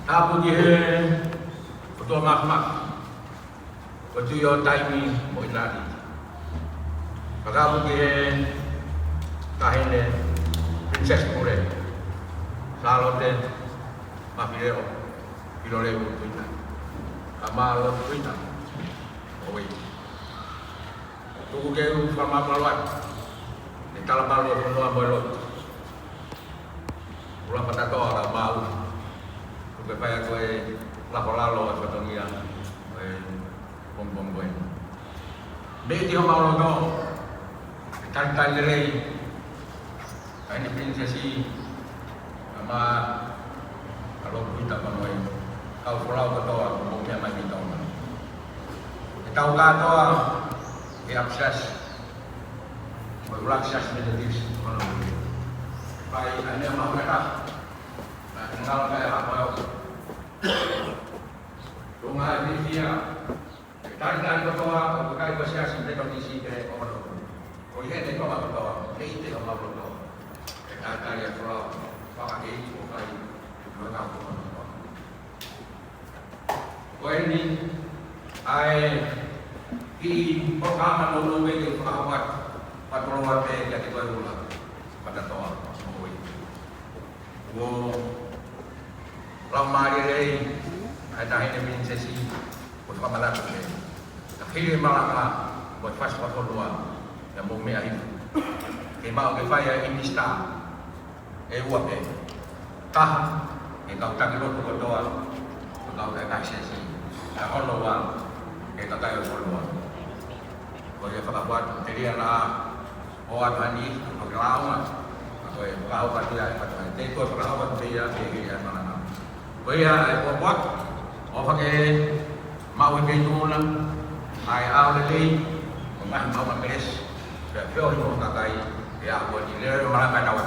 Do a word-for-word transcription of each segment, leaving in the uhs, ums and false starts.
Tapu ki he ʻOtua Māfimafi, ko e Tuʻi ʻo taimi mo ʻitāniti. Tapu ki he Taʻahine Princess Pule, Sālote Mafileʻo Filoleu Tuʻita, kae ʻumaʻā Lotu Tuʻita Houʻeiki. Tuku ke u fakamālō atu he talamalu ʻo e fonua mo e lotu. Ula Patatoa kae ʻumaʻā Utu. Tuku ke fai atu e lafo lalo ʻo e fatongia ʻo e pongipongi ko eni. Mei he ʻitāniti homau loto, ke talitali lelei Taʻahine Pilinisesi, kae ʻumaʻā Lotu Tuʻita Manuai, kau folau kotoa, mou meʻa mai ki Tonga. Ke tau kātoa he ʻapisiasi ʻo e ʻuluaki siasi Metotisi ʻo Tonga. Fai ʻa e meʻa mahuʻinga taha, naʻa ke ngalo kai ha koe o. Tuʻunga e fiefia, ke talitali kotoa, ʻoku ʻikai ko e siasi Metotisi pē ʻo Tonga. Ko e ʻi heni Tonga kotoa, ke ʻi he homau loto. Ke talitali e folau, fakakeiki ʻoku fai, mo e kau folau. Ko eni, ʻa e kiʻi polokalama nounou ke fakahoko atu, patoloa pē kiate koe Ula Patatoa, mo koe. Kuo laumālie lelei ʻa e Taʻahine Pilinisesi, ko e fakamanatu pē. Ka hili e malanga mo e fasi fakafonua, naʻa mou meʻa hifo. Ke maʻu ke fai ʻa e ʻinisitā ʻe ua pē. Taha, ke kau taki lotu kotoa, ke kau ʻi he kakai siasi. Ka hono ua, ke kakai ʻo e fonua. Ko ia fakapatu, telia na, ʻo atu hani, ko ke launga, ko e fakahoko atu ia, ko e te ko fakahoko atu ia, ke hili ʻa e malanga. Ko ia e kuakua, ʻofa ke maʻu e kei tuna, ʻa e ʻao lelei, ʻo ngahi mau ma kelesi, pea feohi mo kakai, ʻi he ʻaho ni lele malanga nawa.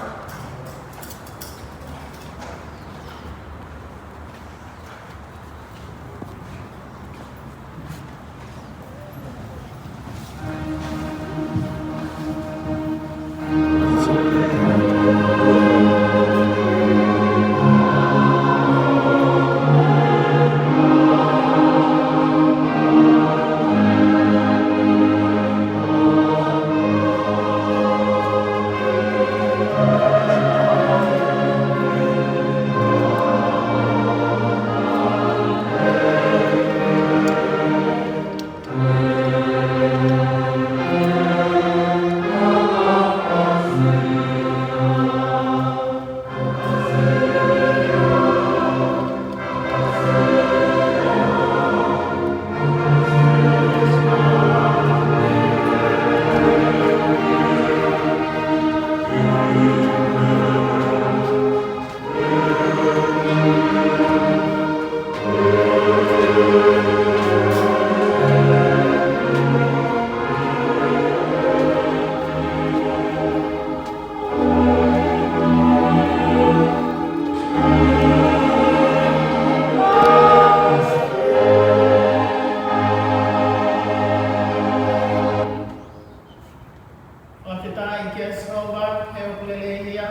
Fakafetaʻi kia Sihova, he ʻoku lelei ia,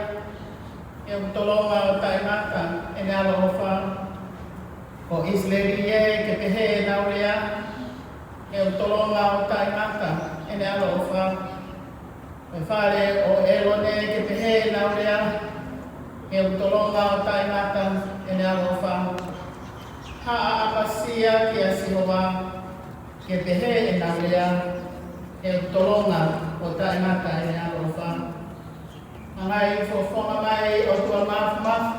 he ʻoku tolonga ʻo taʻengata ʻene ʻaloʻofa. Ko ʻIsileli ē, ke pehē ʻenau lea, he ʻoku tolonga ʻo taʻengata ʻene ʻaloʻofa. Ko e fale ʻo ʻĒlone, ke pehē ʻenau lea, he ʻoku tolonga ʻo taʻengata ʻene ʻaloʻofa. Haʻa ʻapasia kia Sihova, ke pehē ʻenau lea, he ʻoku tolonga ʻo taʻengata ʻene ʻaloʻofa. Hangai fofonga mai ʻOtua Māfimafi,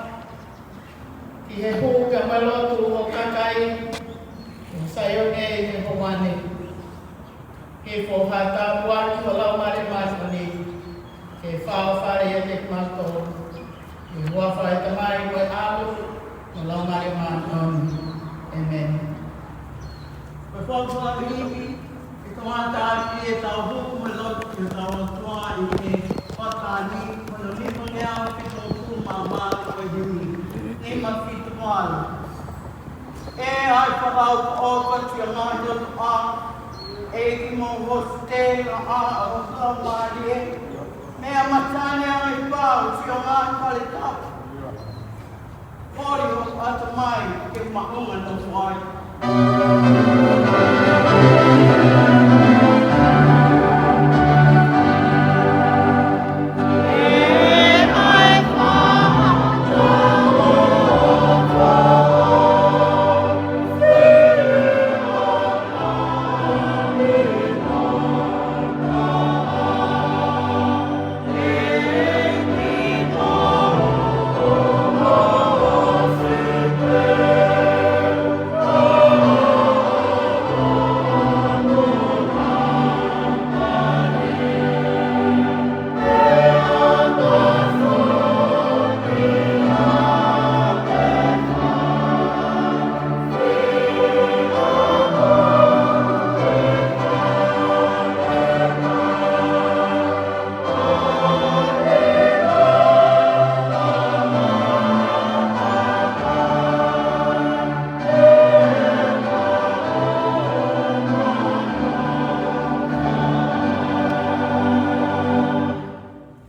ki he hū pea mo e lotu ʻo e kakai, ki Saione ʻi he houa ni. Ke foha tāpuaki ho Laumālie Māʻoniʻoni, ke fao fale ʻiate kimautolu. ʻI he huafa ʻo e Tamai mo e ʻAlo, mo e Laumālie Māʻoniʻoni. ʻĒmeni. Ko e folofola ʻi he, ʻe tau tāki ʻetau hū mo e lotu ki hotau ʻOtua ʻi he ʻaho ni, ko hono nima ngeau fitungofulu mā valu ʻo e himi. Nima fitu valu. ʻE ʻai fakaʻofoʻofa ʻa e ʻOtua, ʻEiki mo hositela ʻa ho Laumālie, mei he mata ʻo e ʻapi ʻo e fale tapu. Holi hoku ʻatamai ke maʻu ʻa e nofo ai.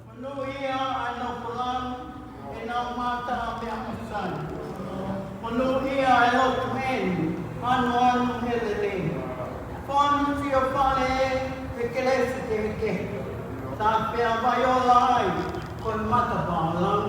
Monūʻia ʻa e nofo lau, ʻenau mata meʻa masani. Monūʻia ʻa e lotu heni, ʻanuʻanu he lelei. Fonu sio fale he kelesi kehekehe. Tāpea vai ola ai, ko e matapā lau.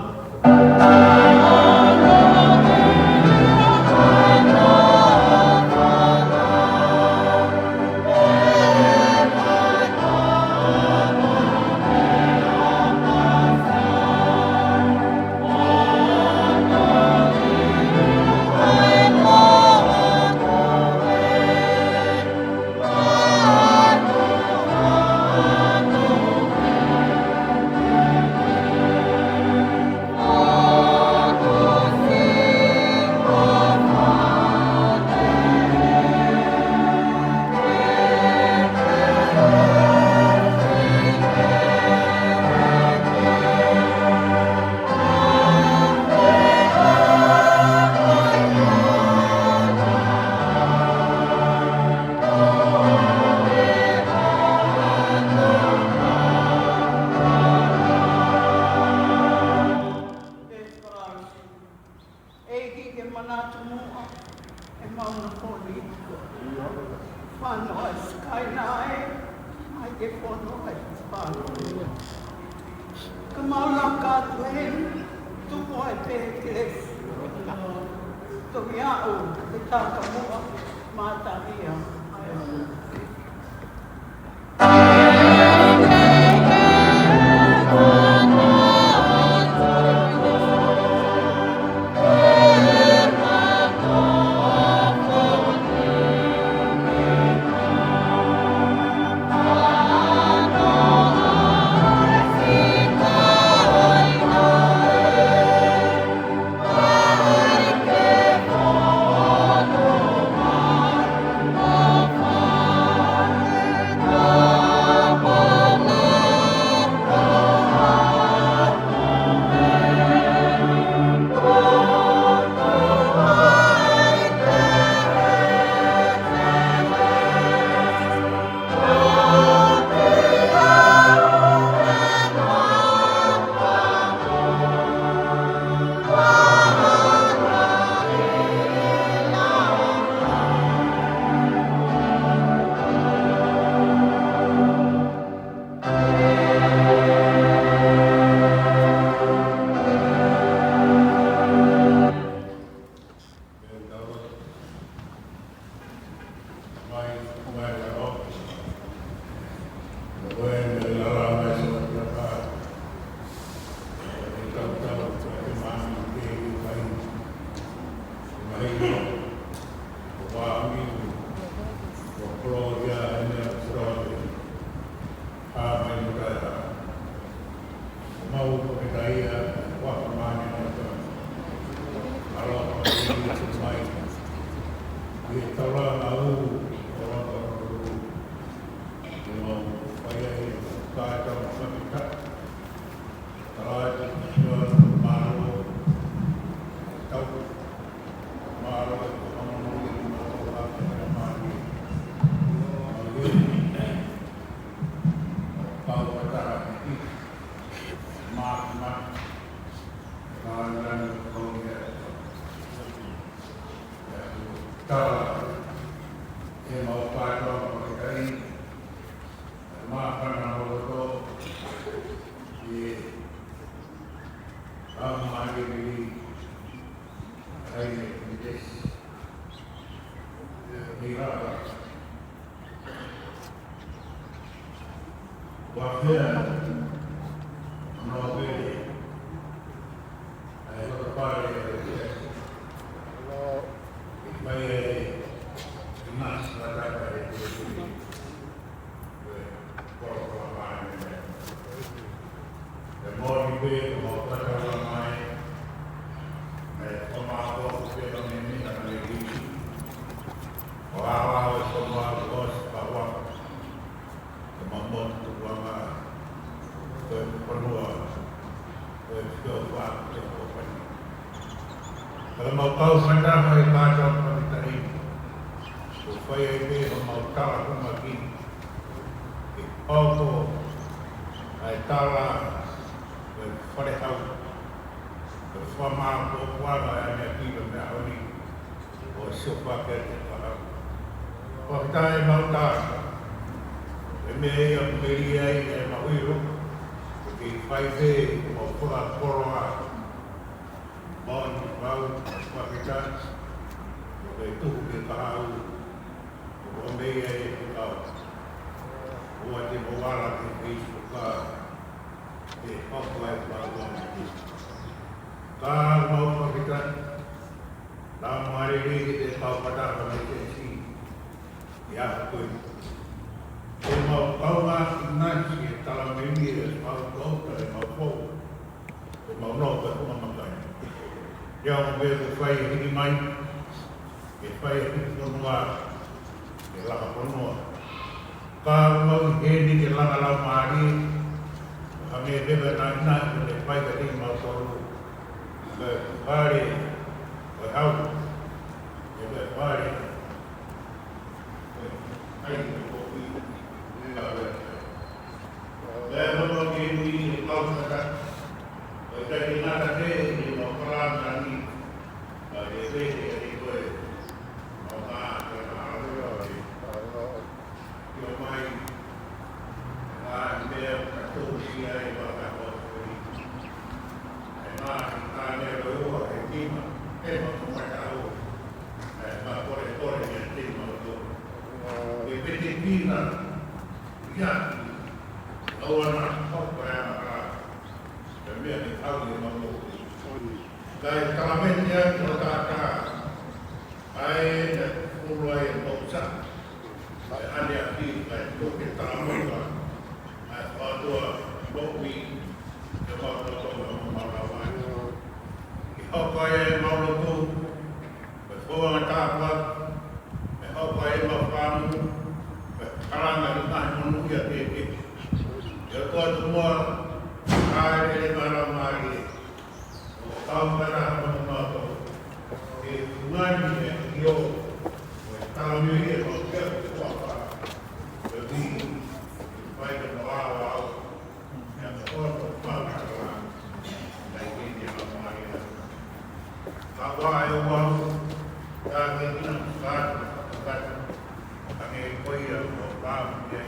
ʻEiki ke manatu muʻa, ʻemau nofo ni. Fānau ʻa e sikaina ē, ʻai ke fonu ai fānau. Ka mau laka atu heni, tuku ai pē kelesi. Toki aʻu ke taka muʻa, mātā ia ʻa e Ka, ʻemau kātoa mo e kai, māfana mo loto, ʻi he ʻaho mālie ni, ʻa e Kuini Tesi. ʻE, ʻi he ʻaho ua pea, ʻo Nōvema, ʻa e fakapale ʻa e Siasi. ʻE fai ai e ngaahi fakataha ʻe he Siasi. ʻE, kolokola mai. ʻE moʻoni pē, ko mau fakataha mai, ʻe, ko mau ko pē ka me ni, ka me ni. ʻO awa, ʻo ko mau ko si pa wa. Ko mau motu wa ma, ko e fonua, ko e fio wa, ko e kofani. Ka mau kau fakataha ʻi he kātoa fakataha. ʻO fai ai pē, ko mau tala ko maki. ʻE pau ko, ʻa e tala, ʻe fale hau. ʻE fama ko kuala ʻa e mea ki me ʻaho ni. ʻO siofa ke te kaha. ʻO tae mau tā. ʻE meʻa ia meli ai ʻe mau ʻilo. ʻE kei fai pē, mau kora koroa. Mau ni mau, fakita. ʻO kei tuhu ke kahau. ʻO meʻa ia ʻe kau. ʻO ate mau ala ke kei suka. ʻE pau ai pau ʻa e. Ka mau fakita. Laumālie ke te kau fakataha mo e Siasi ʻi he ʻaho ko eni. ʻE mau kaungā ki nasi e tala meli ʻe mau kau tale mau pou. ʻE mau nō ka kuma makai. Ia o me ko fai hiki mai. Ke fai hiki fonua. Ke laka fonua. Ka mau heni ke laka laumālie. Ka me bebe na ina ke fai ka hiki mau tolu. Ke fale. Ko e hau. Ke fale. Ai, ko i. Lea lolo ke ui e kau kata. Ko i kai ngata te i mo kala ngani. Ka e te te e koe. Mo ka te ka alo e. Io mai. Ka mea ka tō si ai wa ka ko. E ngaahi kānelo ua he tima, e ma ko mai tau, e ma kore kore ni e tima o tō. E pete pina, ia, au ana, hoko e ana rā, e mea ni au ni ma mō. Ka e kalameni ai ko tātā, ai e pulu ai e mōsa. Kae ʻane ʻaki, kae tuku ke tāmau ʻa e fātua moʻui, ke mau tō tō mau mau lau ai. Ke hoko ai e mau lotu, ke fōanga tāpua, ke hoko ai e mau fāmu, ke kalanga ʻi ngaahi monūʻia kehekehe. Ke ʻoatu muʻa, kae lele mālō mālie. ʻO kau kata hama mamato, e ngani e kio, ʻo e tau mei e mau kia kuapa, e vi, e fai ka mau au au, e a kua ko pau kata, kai ke ni a mai na. Ka wa e wau, ka ke ni na kata, kata, ka ke koia ko pau ke,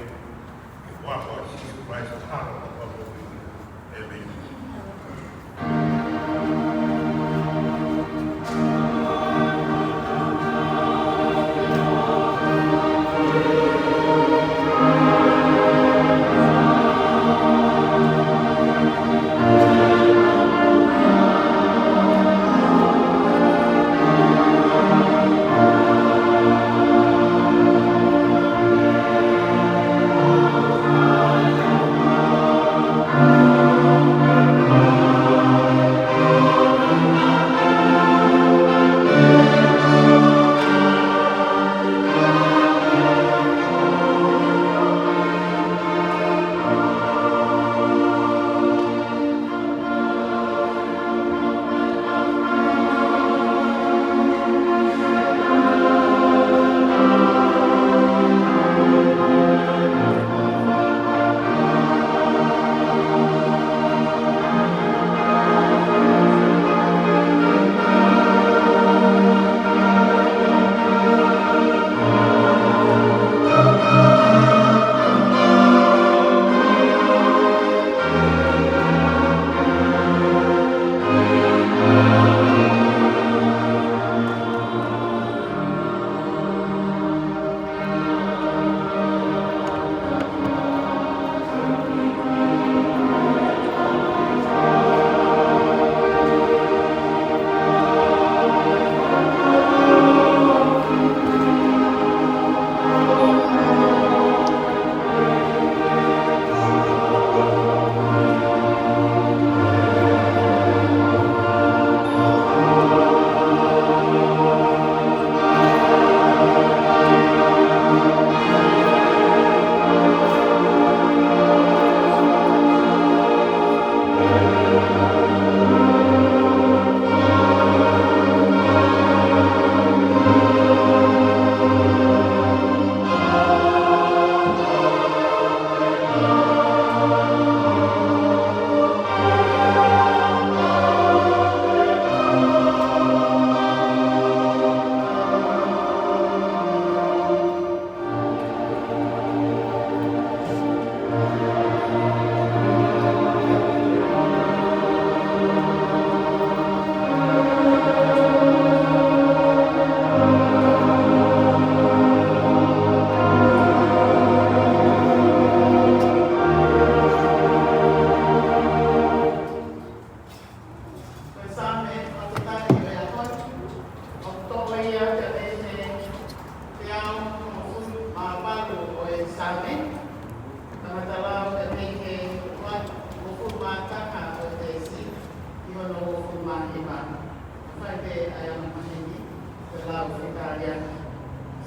Lau Fitaliaki.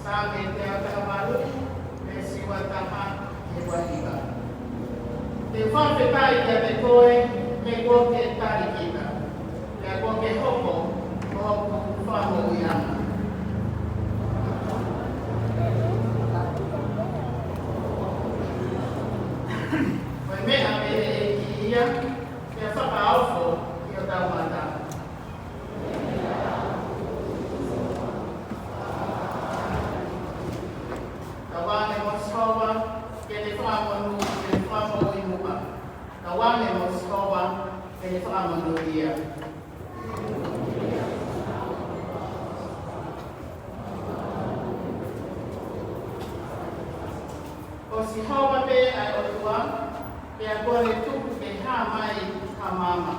Saame teau taha valu, veesi ua taha ki he ua hiva. Te u fakafetaʻi kiate koe, he kuo ke tali kita, pea kuo ke hoko ko hoku fakamoʻui ʻana. Ko e meʻa mei he ʻEiki ia, pea fakaofo ki hotau mata. Tauange mo Sihova, ke ne fakamonū, ke ne fakamoʻui muʻa. Tauange mo Sihova, ke ne fakamonū ia. Ko Sihova pē ʻa e ʻOtua, pea kuo ne tuku ke hā mai ha maama.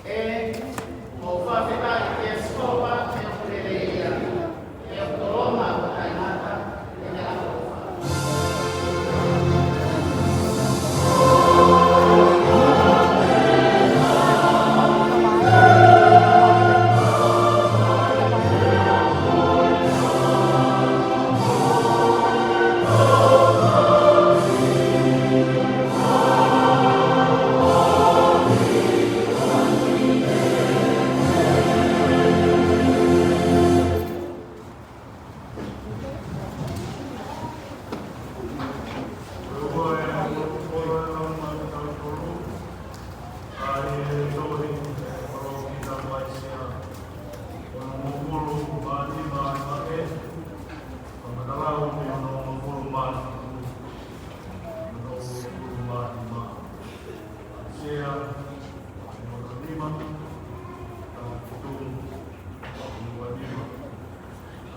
ʻE, mou fakafetaʻi kia Sihova, he ʻoku lelei ia, he ʻoku tolonga ʻo taʻengata ʻene ʻaloʻofa.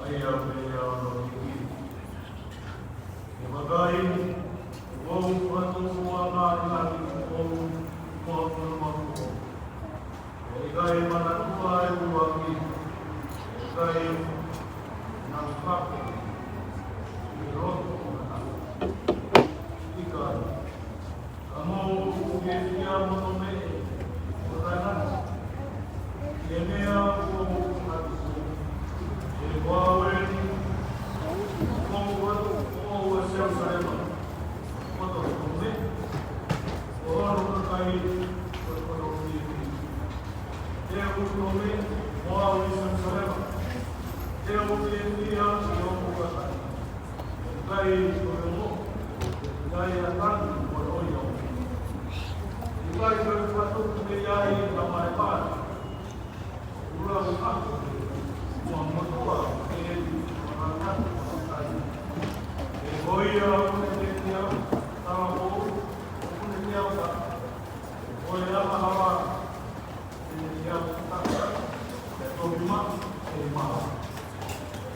ʻA ia pē ia ʻa e ʻEiki. ʻE vakai, ʻoku ou fakatupu ʻa e ngaahi ʻapi ʻoʻou mo hoku mapu. ʻE ʻikai manatua ʻa e ʻuluaki, ʻe ʻikai nau hake ʻi he loto ʻo ha taha. ʻIkai. Ka mou fiefia mo tomeʻe, ʻo tainane ʻi he meʻa kuo mou ʻatu. He ko au eni, ʻoku ou ʻatu ʻo ʻoua Selusalema, ko e tomeʻe, ʻo hono kakai, ko e fiefia. Te u tomeʻe mo au ʻi Selusalema, te u fiefia ʻi hoku kakai. ʻIkai ko e ongo, ʻikai ʻa e tanu mo e ʻoiauē. ʻIkai ko e fakatupu mei ai ʻa e maʻu pā. ʻUluaki hako, mo e motuʻa, ʻe ʻi ai ʻa e fakatupu mei ai. He ko ia ʻoku ne tetea, tala ʻo, ʻoku ne tetea, ko e angahala, ʻe ia, ʻe toki maʻu, ʻe maʻu.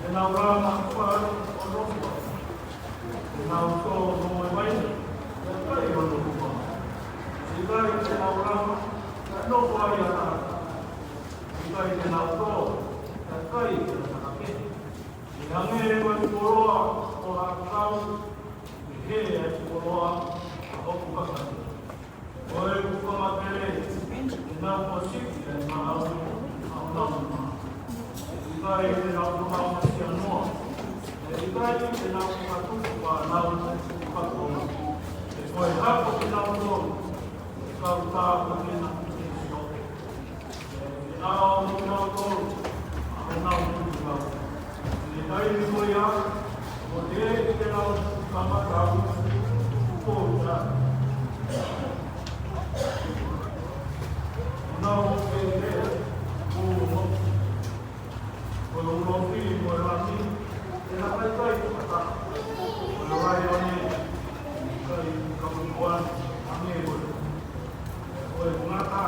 Te nau lama fale ʻo nofo ai. Te nau tō mo e vai, ʻe kai ʻo nofo ai. ʻIkai te nau lama, ʻe nofo ai ʻa taha. ʻIkai te nau tō, ʻe kai ʻa taha kehe. ʻE hangē ko e fuoloa ʻo ha ʻakau, ʻe hē ʻa e fuoloa ʻa hoku kakai. Ko e kuka matele, ʻe nau kuo siki ʻa e maʻau ʻa honau nima. ʻIkai te nau kuka masianoa, ʻe ʻikai te nau kuka tuku ʻa honau kuka konga. He ko e hako kinautolu, ʻe kau tā ko kina ʻe Sihova. ʻE ʻao kinautolu, ʻa honau tukulau. ʻI he taimi ko ia, ʻoku teʻeki ke nau kamata ʻo uta. ʻOku nau ʻosi ʻi he ʻoku ʻosi. Ko e ulofi mo e lami, ʻe nau kai ko ha taha. Ko e laione, kai kapukuan, hangē ko e. Ko e ngata,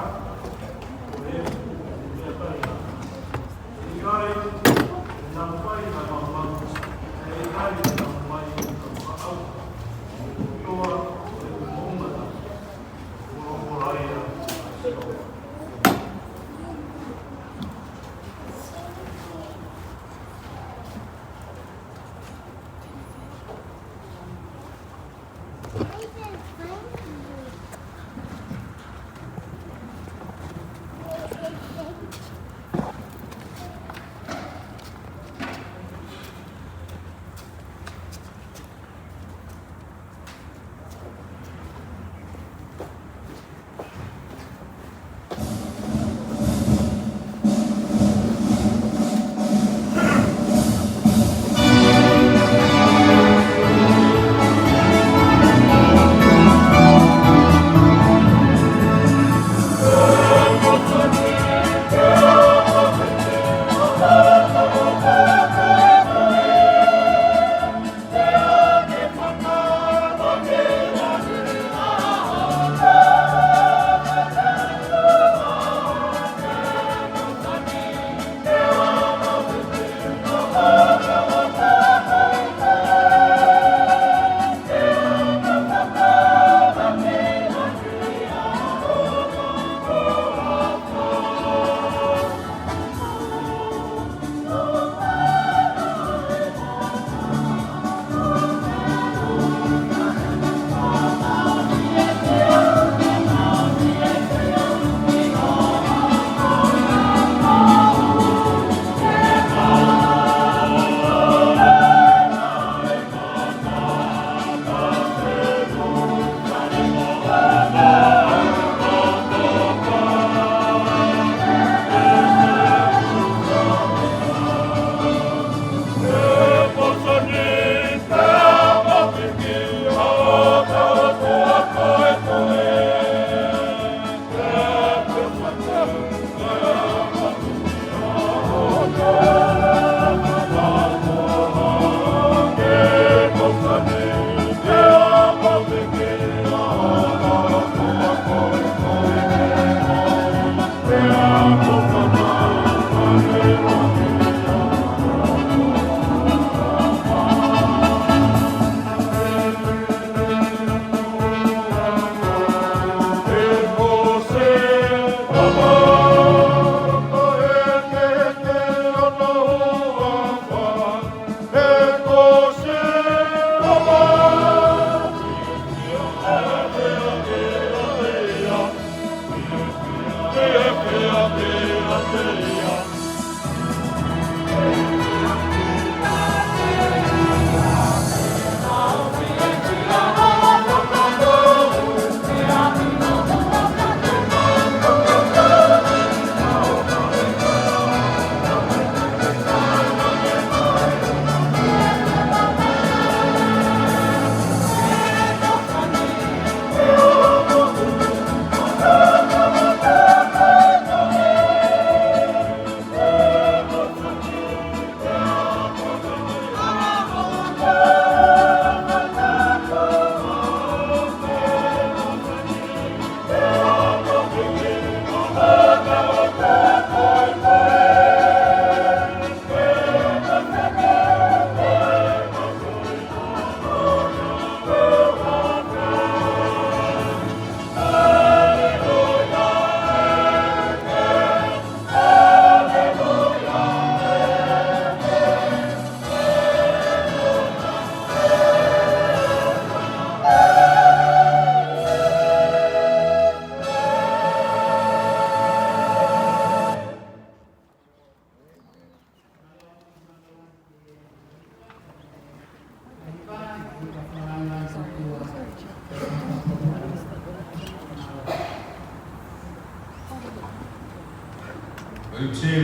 ʻEiki,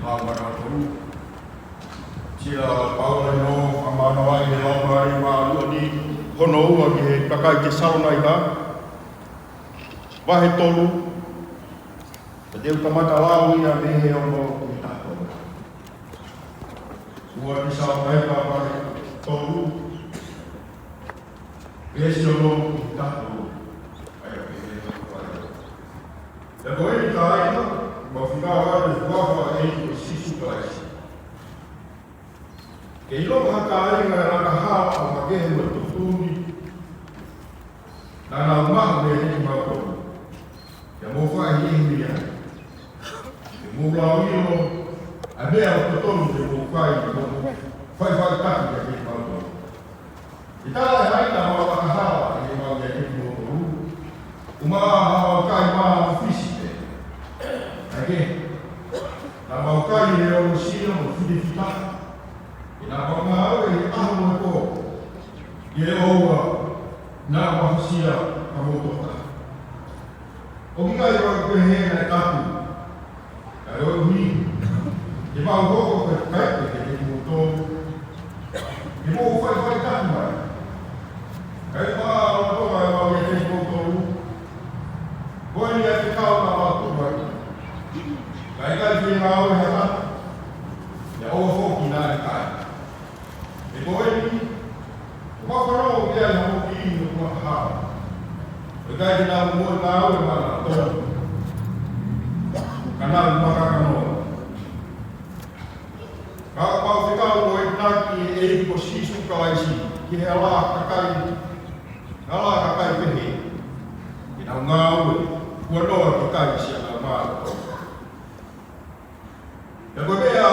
lau mara tolu. Sila Paula ʻi hono fakamānavaʻi ʻe he Laumālie Māʻoniʻoni hono ua ki he kakai Tesalonaika. Vahe tolu, pea te u kamata lau ia mei he ono ki he taha tolu. Ua Tesalonaika vahe tolu, veesi ono ki he taha tolu. ʻA ia, pehē ʻe he ʻOtua. Pea ko eni kāinga, ʻoku mau fekau atu ʻi he huafa ʻo e ʻEiki ko Sīsū Kalaisi, ke ʻilonga ha kāinga naʻa nau hala ʻo makehe mo e tuʻutuʻuni naʻa nau maʻu meiate kimautolu, pea mou fakaʻehiʻehi mei ai, ke mou lauʻilo ʻa e meʻa ʻoku totonu ke mou fai, ke mou faʻifaʻitaki kiate kimautolu. ʻE talaʻehai naʻa mau hala ʻi Naʻa ku aʻusia ʻa moutolu. ʻOku ʻikai ko e pehē naʻe tapu. Ka ʻoku ou ʻi. Te mau hoko ko e kakai pē kiate kimoutolu. Te mou faifai tapu mai. Kae ʻikai ko e ʻOtua ʻa e mau ia kiate kimoutolu. Ko eni ʻa e fekau naʻa mau tuku ai. Kae ʻikai ke ngāue ha taha. ʻIo ʻoua foki naʻe ʻikai. He ko eni, ʻoku ou fanongo ki ai ʻa e moʻui ʻo e ʻOtua. ʻOku ʻikai ke nau moʻui ngāue maʻanautolu. Ka nau makakanoa. Ka ʻoku mau fekau ʻo ʻenau taki ʻe he ʻEiki ko Sīsū Kalaisi, ki he ala kakai, ala kakai pehē. Ke nau ngāue, kuo noa kakai siʻa nau mālō. Pea ko e meʻa,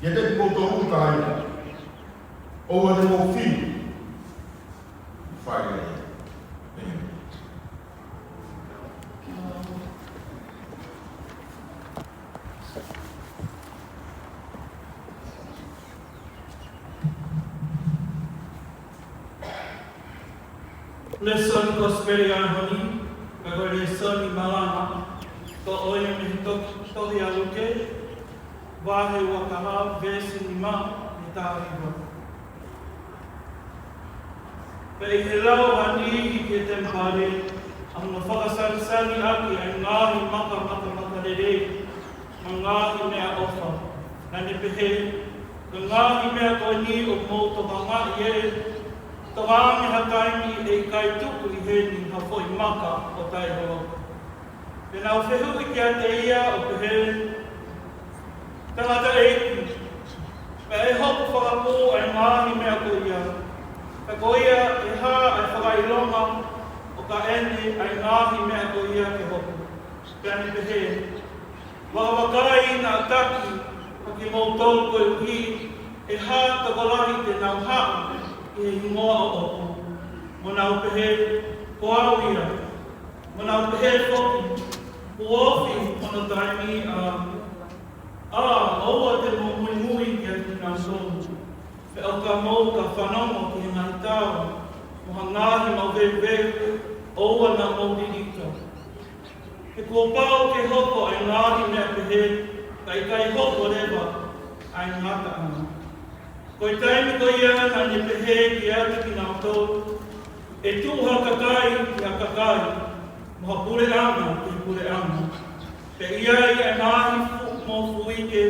kiate kimoutolu kāinga. ʻOua te mou fili. Fai lelei. ʻĒmeni. Lēsoni Kosipeli ʻo e ʻaho ni, ka ko e lēsoni malanga, toʻo ia mei he to-, tohi ʻa Luke, vahe ua taha, veesi nima ki he taha hiva. Pea ʻi he lau ʻa e niʻihi ki he temipale, ʻa hono fakasanisani ʻaki ʻa e ngaahi maka, maka, makamaka lelei, mo e ngaahi meʻaʻofa. Naʻa ne pehē, ko e ngaahi meʻa ko eni ʻoku mou tokangaʻi ē, tokangaʻi ha taimi ʻe ʻikai tuku ʻi heni ha foʻi maka ʻo taʻeholoki. Pea nau fehuʻi kiate ia ʻo pehē, Tangataʻeiki, pea ʻe hopo fakapō ʻa e ngaahi meʻa ko ia. Pea ko ia ʻe hā ʻa e fakaʻilonga ʻo ka ʻene ʻa e ngaahi meʻa ko ia ke hopo. Pea ne pehē, Vakavakai naʻa taki ʻa kimoutolu koeʻuhi ʻe hā tokolahi te nau haʻu ʻi he hingoa ʻoʻoku. Mo nau pehē, Ko au ia. Mo nau pehē foki, Kuo ofi hono taimi ʻa, ʻa, ʻoua te mou muimui kiate kinautolu. Pea ʻo ka mou ka fanongo ki he ngaahi tao, mo ha ngaahi maveuveu, ʻoua naʻa mou liliu. He kuo pau ke hoko ʻa e ngaahi meʻa pehē, ka ʻikai hoko leva ʻa e ngataʻanga. Ko e taimi ko ia naʻa ne pehē kiate kinautolu, ʻE tuʻu ha kakai ki ha kakai, mo ha puleʻanga ki he puleʻanga. Pea ʻe ʻi ai ʻa e ngaahi fuʻu mofuike,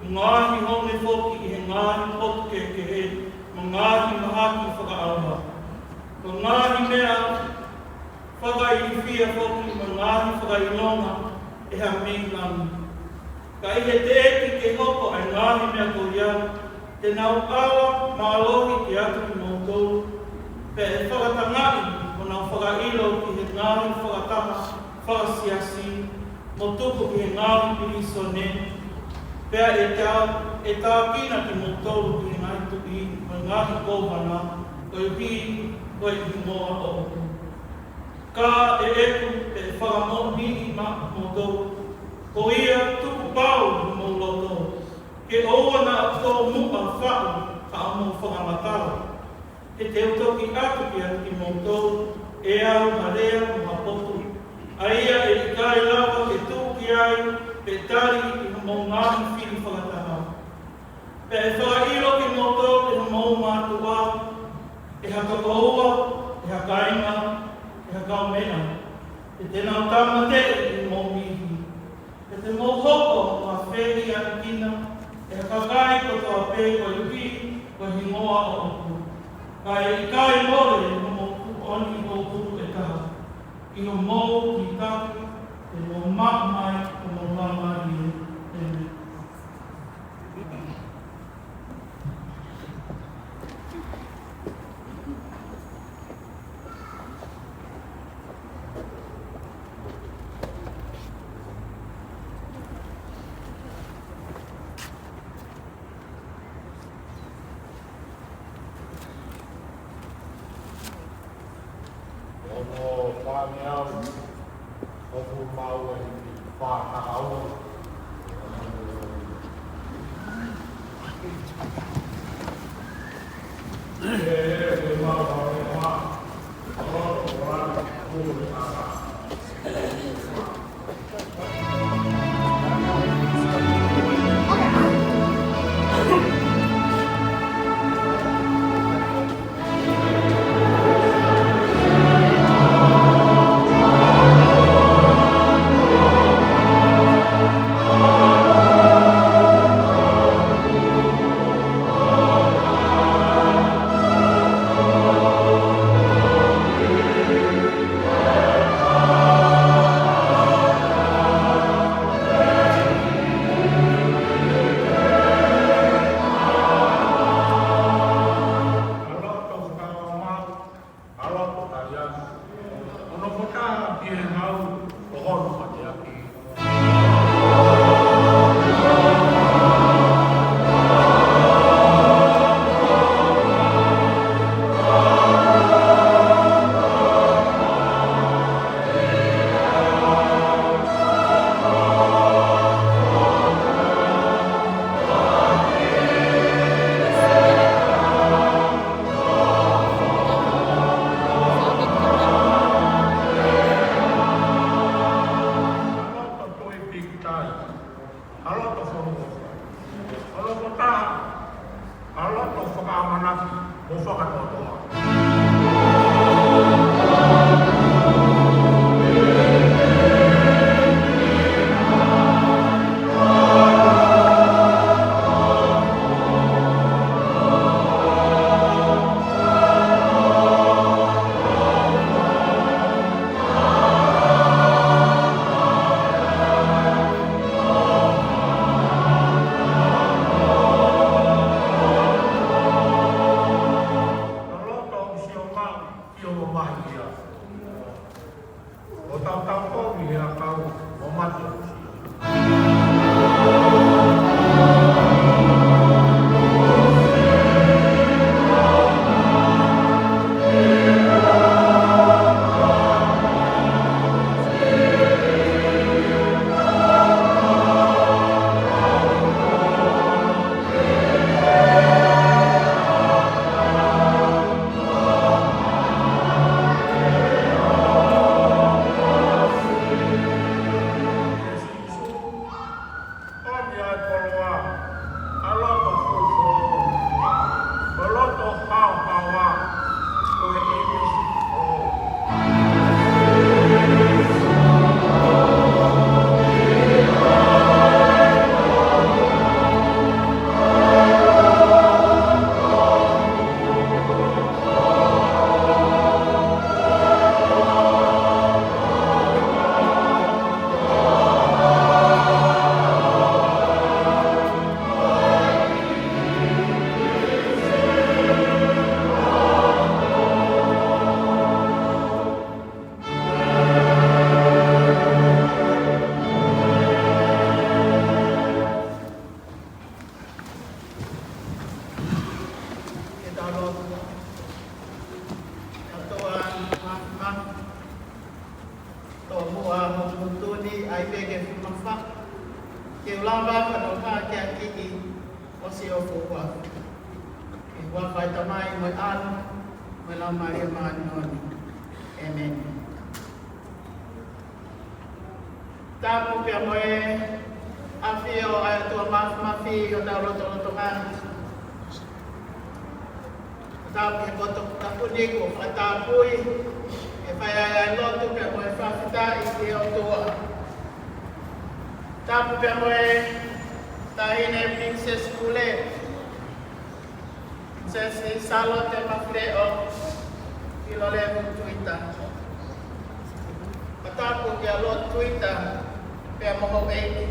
mo e ngaahi honge foki ʻi he ngaahi potu kehekehe, mo e ngaahi mahaki fakaʻauha. Ko e ngaahi meʻa fakailifia foki mo e ngaahi fakaʻilonga ʻe hā mei langi. Ka ʻi he teʻeki ke hoko ʻa e ngaahi meʻa ko ia, te nau ʻalu mālohi ki he ʻatu kimoutolu, pea ʻe fakatangaʻi honau fakaʻilo ki he ngaahi fakataha fakasiasi, mo tuku ki he ngaahi pilīsone, pea ʻe tā-, ʻe tākina kimoutolu ki he ngaahi tuʻi mo e ngaahi kōvana, koeʻuhi ko e hingoa ʻoʻoku. Ka ʻe ʻeku, pea ʻe fakamoʻoniʻi maʻamoutolu, ko ia tukupau homou loto, ke ʻoua naʻa tomuʻa faʻu haʻamou fakamatala. He te u toki ʻatu kiate kimoutolu ʻe au ha lea mo ha potu, ʻa ia ʻe ʻikai lava ke tuʻu ki ai pe tali ʻi homou ngaahi fili fakataha. Pea ʻe fakaʻilo kimoutolu ʻe homou mātuʻa, ʻe ha tokoua, ʻe ha kāinga, ʻe ha kaumeʻa, ʻe te nau tāmateʻi ʻi homou niʻihi. Pea te mou hoko ko ha fehiʻanekina ʻe he kakai kotoa pē koeʻuhi ko e hingoa ʻoʻoku. Ka ʻe ʻikai mole homou tuʻoni ʻoku ʻe taha. ʻI homou kītaki, te mou maʻu mai homou laumālie. ʻĒmeni. Ono fāngeau, ʻoku mau ʻi he fā taha ua. ʻE, ʻe, ʻe mau ʻa e fā. ʻi he ngāue ʻo hono mateaki. ʻA loto toe pīkitai, ʻa loto fonu, ʻa loto taha, ʻa loto fakaʻamanaki mo fakatotoa. ʻA loto ʻo sio maʻu ki hoʻo mamahi ia. ʻO tautau kovi he ʻakau ʻo mate ʻo sio. ʻOmi ʻa e koloa, ʻa loto fufū, ʻa loto haohaoa, ko e ʻīmisi ʻo Ke tau lotu. ʻOtua Māfimafi, tomuʻa ʻo e motuʻa ni, ʻai pē ke u fakamolemole. Ke u lava ʻo nofo ke ʻaki ʻi ho siʻi ʻofa. ʻI he huafa ʻo e Tamai mo e ʻAlo mo e Laumālie Māʻoniʻoni. ʻĒmeni. Tapu pea mo e ʻafio ʻa e ʻOtua Māfimafi ʻi hotau lotolotonga. Tapu he poto tapu ni kuo fakatapui, ʻe fai ai ʻa e lotu pea mo e fakafetaʻi ki he ʻOtua. Tapu pea mo e Taʻahine Princess Pule, Princess Sālote Mafileʻo Pilolevu Tuita. Fakatapu kia Lord Tuita pea mo houʻeiki.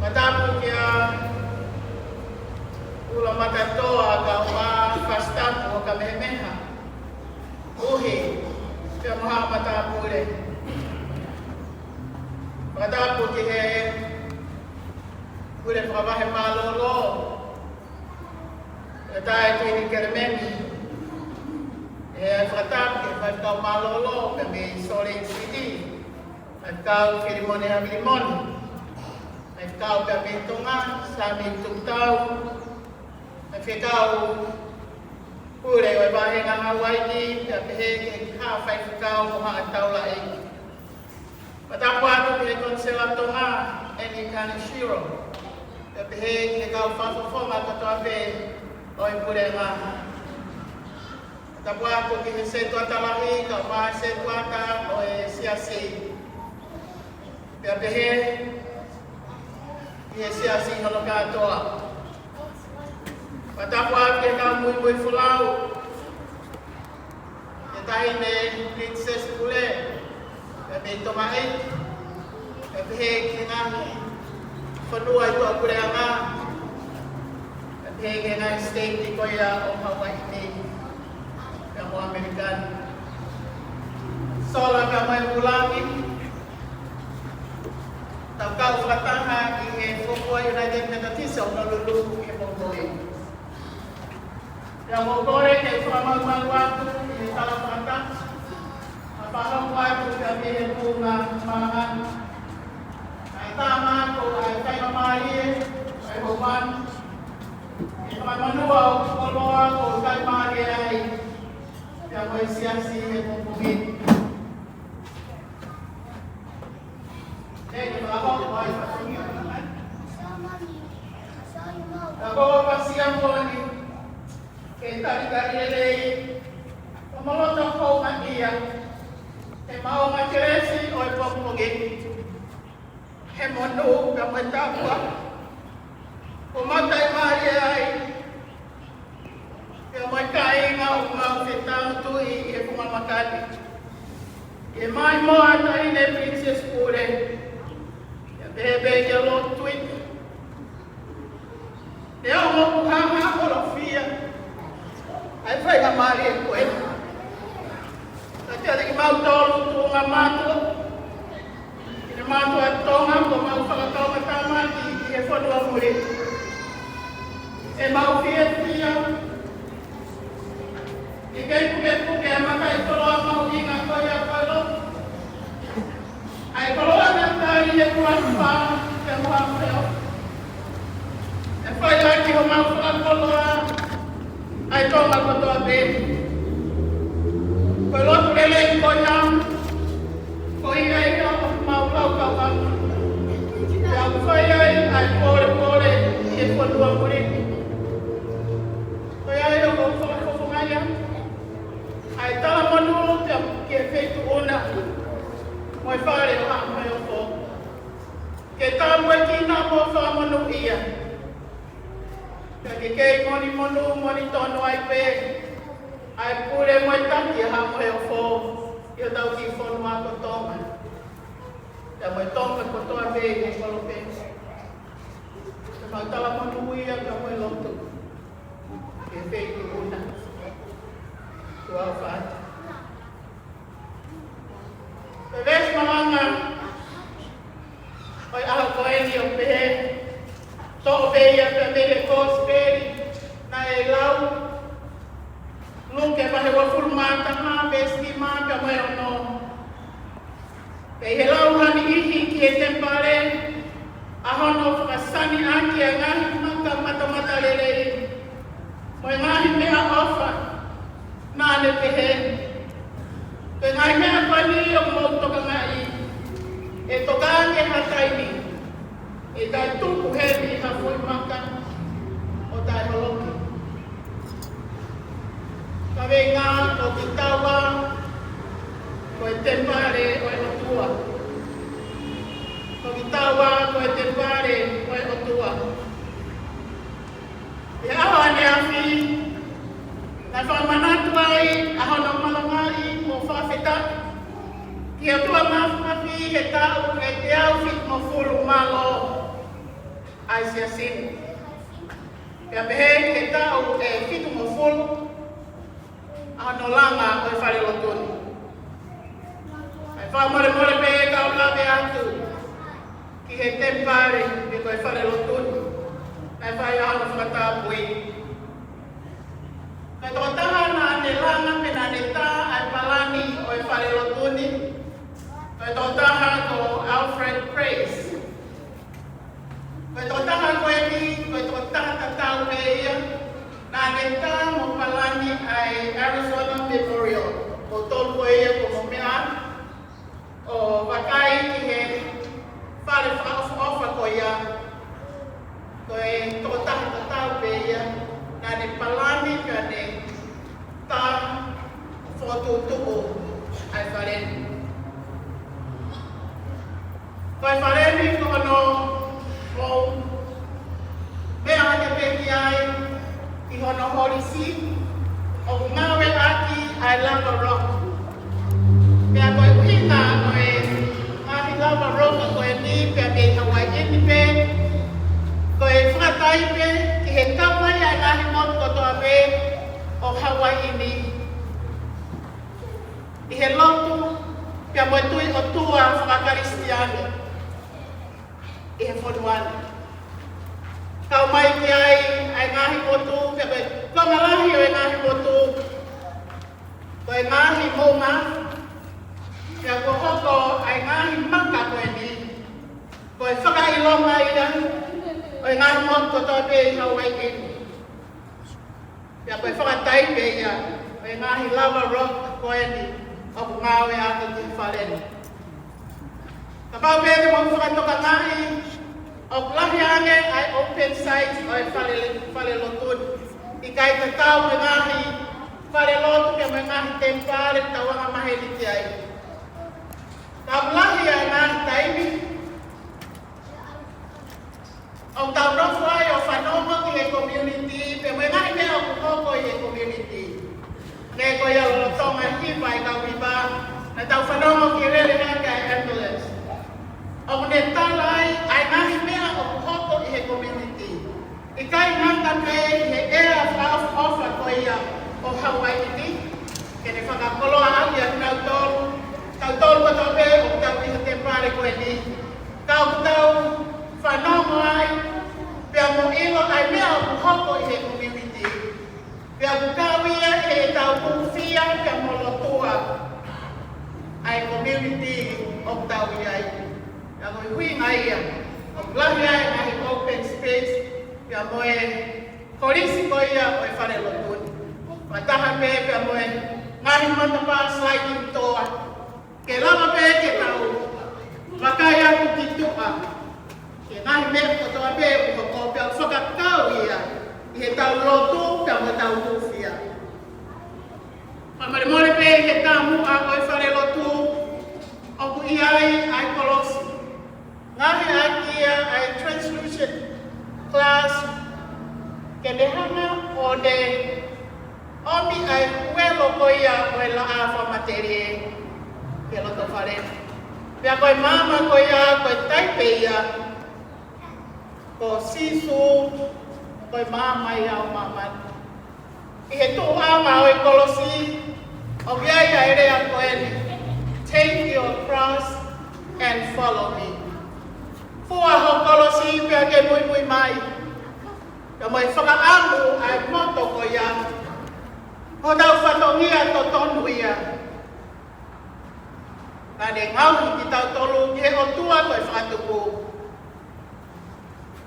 Fakatapu kia Ula Matatoa kae ʻumaʻā Fasitapu ʻo Kamehameha, Uhi, pea mo haʻa matāpule. Fakatapu ki he Pule Fakavahe Mālōlō, ʻa e Taʻahine Kuini Kelemeni. ʻE fakatapu ki he faifekau mālōlō pea mei Salt Lake City, Faifekau Filimone Havilimone. Faifekau pea mei Tonga, Sami Tukutau. Faifekau Pule ʻo e Vāhenga Hawaiʻi, pea pehē ki he kau faifekau mo haʻa taulaʻeiki. Fakatapu atu ki he Konisela Tonga, Annie Kaneshiro, pea pehē ki he kau fakafofonga kotoa pē ʻo e Puleʻanga. Fakatapu atu ki he setuata lahi, kae ʻumaʻā e setuata ʻo e Siasi, pea pehē ki he Siasi hono kātoa. Fakatapu atu ki he kau muimui folau, ki he Taʻahine Princess Pule, pea mei Tonga ʻEiki, pea pehē ki he ngaahi fonua ʻi tuʻa Puleʻanga, pea pehē ki he ngaahi siteiti ko ia ʻo Hawaiʻi nei pea mo ʻAmelika ni. Sola Langi, tau kau fakataha ʻi he fuofua United Methodist ʻo Honolulu ʻi he pongipongi ni. Pea ʻoku ou kole ke fakamalumalu atu ʻi he tala fakataha, ʻa e fakahoko atu kia Mele Punga Malanga, ʻa e tama ko e faingamālie ʻo e houa ni, ʻi he fakamanua ʻo e koloa kuo taʻimālie ai pea mo e siasi he pongipongi ni. Thank you, Lord. Ka ko e pasia moʻoni ke talitali lelei homou loto houngaʻia he maʻunga kelesi ʻo e pongipongi ni, he monū pea mo e tāpuaki kuo mau taʻimālie ai, pea mo e kāinga ʻoku mau fetaulaki ʻi he funga maka ni. ʻI he maimoa ʻa e Taʻahine Princess Pule, pea pehē pē kia Lord Twig, neongo ʻoku hāhāholo fia ʻa e faingamālie ko ē, ka ʻoku ʻikai ke mautolu tuʻunga mātuʻa ʻi he mātuʻa Tonga kuo mau fakakaukau atu ʻi he fonua muli. ʻE mau fiefia ʻi he kei pukepuke ʻa e makai koloa mahuʻinga ko ia ko e lotu, ʻa e koloa naʻe tali ʻe he ʻOtua pea mo Haʻa Moheofo, ʻe fai ʻaki homau fakakoloa ʻa e Tonga kotoa pē. Ko e lotu lelei ko ia, ko ia ia ʻoku mau laukau atu, pea ʻoku fai ai ʻa e polepole ʻi he fonua muli. Ko ia ia ʻoku ou fakafofongaʻi atu ʻa e talamonū ki he feituʻu na mo e fale ʻo Haʻa Moheofo, ke tāpuekina mo fakamonūʻia, pea ke kei monimonū monitonu ai pē ʻa e pule mo e taki ʻa Haʻa Moheofo ʻi hotau kiʻi fonua ko Tonga, pea mo e Tonga kotoa pē ʻi he kolope. Ko ʻemau talamonū ia pea mo e lotu ki he feituʻu na. Tuʻa ʻofa atu. Ko e veesi malanga ʻo e ʻaho ko eni ʻoku pehē, toʻo pē ia pea mei he Kosipeli naʻe lau, Luke vahe uofulu mā taha, veesi nima pea mo e ono. Pea ʻi he lau ha niʻihi ki he temipale, ʻa hono fakasani ʻaki ʻa e ngaahi maka matamatalelei mo e ngaahi meʻaʻofa, naʻa ne pehē, ko e ngaahi meʻa ko eni ʻoku mou tokangaʻi, ʻe tokangaʻi ha taimi, ʻe taʻetuku heni ha foʻi maka ʻo taʻeholoki. Kaveinga: Ko kitaua ko e temipale ʻo e ʻOtua. Ko kitaua ko e temipale ʻo e ʻOtua. ʻI he ʻaho ʻaneafi, naʻe fakamanatu ai ʻa hono malangaʻi mo fakafetaʻi ki he ʻOtua Māfimafi he taʻu ʻe teau fitungofulu mālō ʻa e Siasi ni. Pea pehē ki he taʻu ʻe fitungofulu ʻa hono langa ʻo e falelotu ni. ʻE fakamolemole pē kau lave atu ki he temipale pe ko e falelotu ni, ʻe fai ʻa hono fakatapui. Ko e tokotaha naʻa ne langa pe naʻa ne tā ʻa e palani ʻo e falelotu ni, ko e tokotaha ko Alfred Price. Ko e tokotaha ko eni, ko e tokotaha tatau pē ia naʻa ne tā mo palani ʻa e Arizona Memorial. Ko tolu ko ia ko mo meʻa ʻo vakai ki he fale fakaʻofoʻofa ko ia. Ko e tokotaha tatau pē ia naʻa ne palani pea ne tā fokotuʻutuʻu ʻa e fale ni. Ko e fale ni ko hono, ʻoku meʻa hake pē ki ai ʻi hono holisi, ʻoku ngāueʻaki ʻa e lava rock. Pea ko e ʻuhinga ʻo e ngaahi lava rock ko eni pea mei Hawaiʻi ni pē, ko e fakatai pē ki he kau mai ʻa e ngaahi motu kotoa pē ʻo Hawaiʻi ni ʻi he lotu pea mo e tui ʻOtua faka-Kalisitiane ʻi he fonua ni. Kau mai ki ai ʻa e ngaahi motu, pea ko e konga lahi ʻo e ngaahi motu, ko e ngaahi moʻunga, pea kuo hoko ʻa e ngaahi maka ko eni ko e fakaʻilonga ia ʻo e ngaahi motu kotoa pē ʻi Hawaiʻi ni. Pea ko e fakataipe ia ʻo e ngaahi lava rock ko eni ʻoku ngāueʻaki ʻi he fale ni. Kapau pē te mou fakatokangaʻi, ʻoku lahi ange ʻa e open site ʻo e fale, falelotu ni. ʻIkai tatau mo e ngaahi falelotu pea mo e ngaahi temipale ʻoku tau angamaheni ki ai. Ka ʻoku lahi ʻa e ngaahi taimi ʻoku tau nofo ai ʻo fanongo ki he community, pea mo e ngaahi meʻa ʻoku hoko ʻi he community. Ko ia lolotonga e hiva ʻa e kau hiva, naʻa tau fanongo ki he lele hake ʻa e ambulance. ʻOku ne tala ai ʻa e ngaahi meʻa ʻoku hoko ʻi he community. ʻIkai ngata pē ʻi he ʻea fakaʻofoʻofa ko ia ʻo Hawaiʻi ni, ke ne fakakoloa ʻaki ʻa kinautolu, tautolu kotoa pē ʻoku tau ʻi he temipale ko eni. Ka ʻoku tau fanongo ai, pea mo ʻilo ʻa e meʻa ʻoku hoko ʻi he community. Pea ʻoku kau ia ʻi heʻetau hūfia pea mo lotua ʻa e community ʻoku tau ʻi ai. Pea ko e ʻuhinga ia ʻoku lahi ai ʻa e open space pea mo e kolisi ko ia ʻo e falelotu ni. Fakataha pē pea mo e ngaahi matapā sliding door. Ke lava pē ke tau vakai atu ki tuʻa ki he ngaahi meʻa kotoa pē ʻoku hoko pea ʻoku fakakau ia ʻi heʻetau lotu pea mo ʻetau hūfia. Fakamolemole pē ʻi he taumuʻa ʻo e falelotu ʻoku ʻi ai ʻa e kolosi. Ngaohi ʻaki ia ʻa e translucent glass ke ne hanga ʻo ne ʻomi ʻa e uelo ko ia ʻo e laʻā fakamatelie ki loto fale. Pea ko e maama ko ia, ko e taipe ia ko Sīsū, ko e maama ia ʻo māmani. ʻI he tuʻuʻanga ʻo e kolosi, ʻoku ʻi ai ʻa e lea ko eni, "Take your cross and follow me." Fua ho kolosi pea ke muimui mai. Ka mai fakaʻamu ʻa e moto ko ia, ko hotau fatongia totonu ia. Naʻa ne ngaohi kitautolu ki he ʻOtua ko e Fakatupu.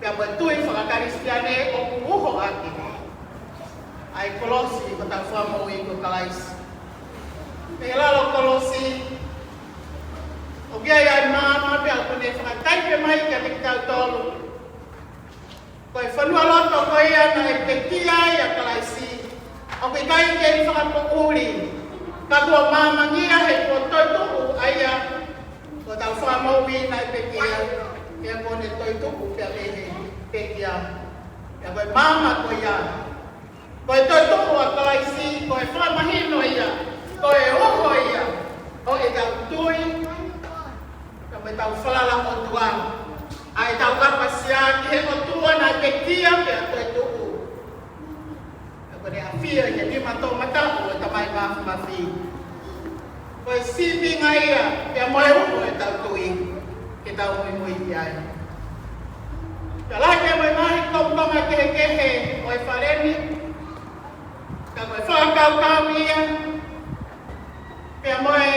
Pea mo e tui faka-Kalisitiane ʻoku uho ʻaki ʻa e kolosi ʻo hotau Fakamoʻui ko Kalaisi. Pea ʻi lalo kolosi, ʻoku ʻi ai ʻa e maama pea ʻoku ne fakataipe mai kiate kitautolu. Ko e fonualoto ko ia naʻe pekia ai ʻa Kalaisi, ʻoku ʻikai ke fakapoʻuli, ka kuo maamangia he kuo toetuʻu ʻa ia, ko hotau Fakamoʻui naʻe pekia, pea kuo ne toetuʻu pea mei he pekia. Pea ko e maama ko ia, ko e toetuʻu ʻa Kalaisi, ko e fakamahino ia, ko e uho ia ʻo ʻetau tui, ka mo ʻetau falala ʻOtua, ʻa ʻetau ʻapasia ki he ʻOtua naʻe pekia pea toetuʻu. Ka ko ʻene ʻafio ʻi he nima toʻomataʻu ʻo e Tamai Māfimafi. Ko e sīpinga ia pea mo e uho ʻetau tui ke tau muimui ki ai. Ka lahi pea mo e ngaahi kongokonga kehekehe ʻo e fale ni, ka ko e fakakaukau ia pea mo e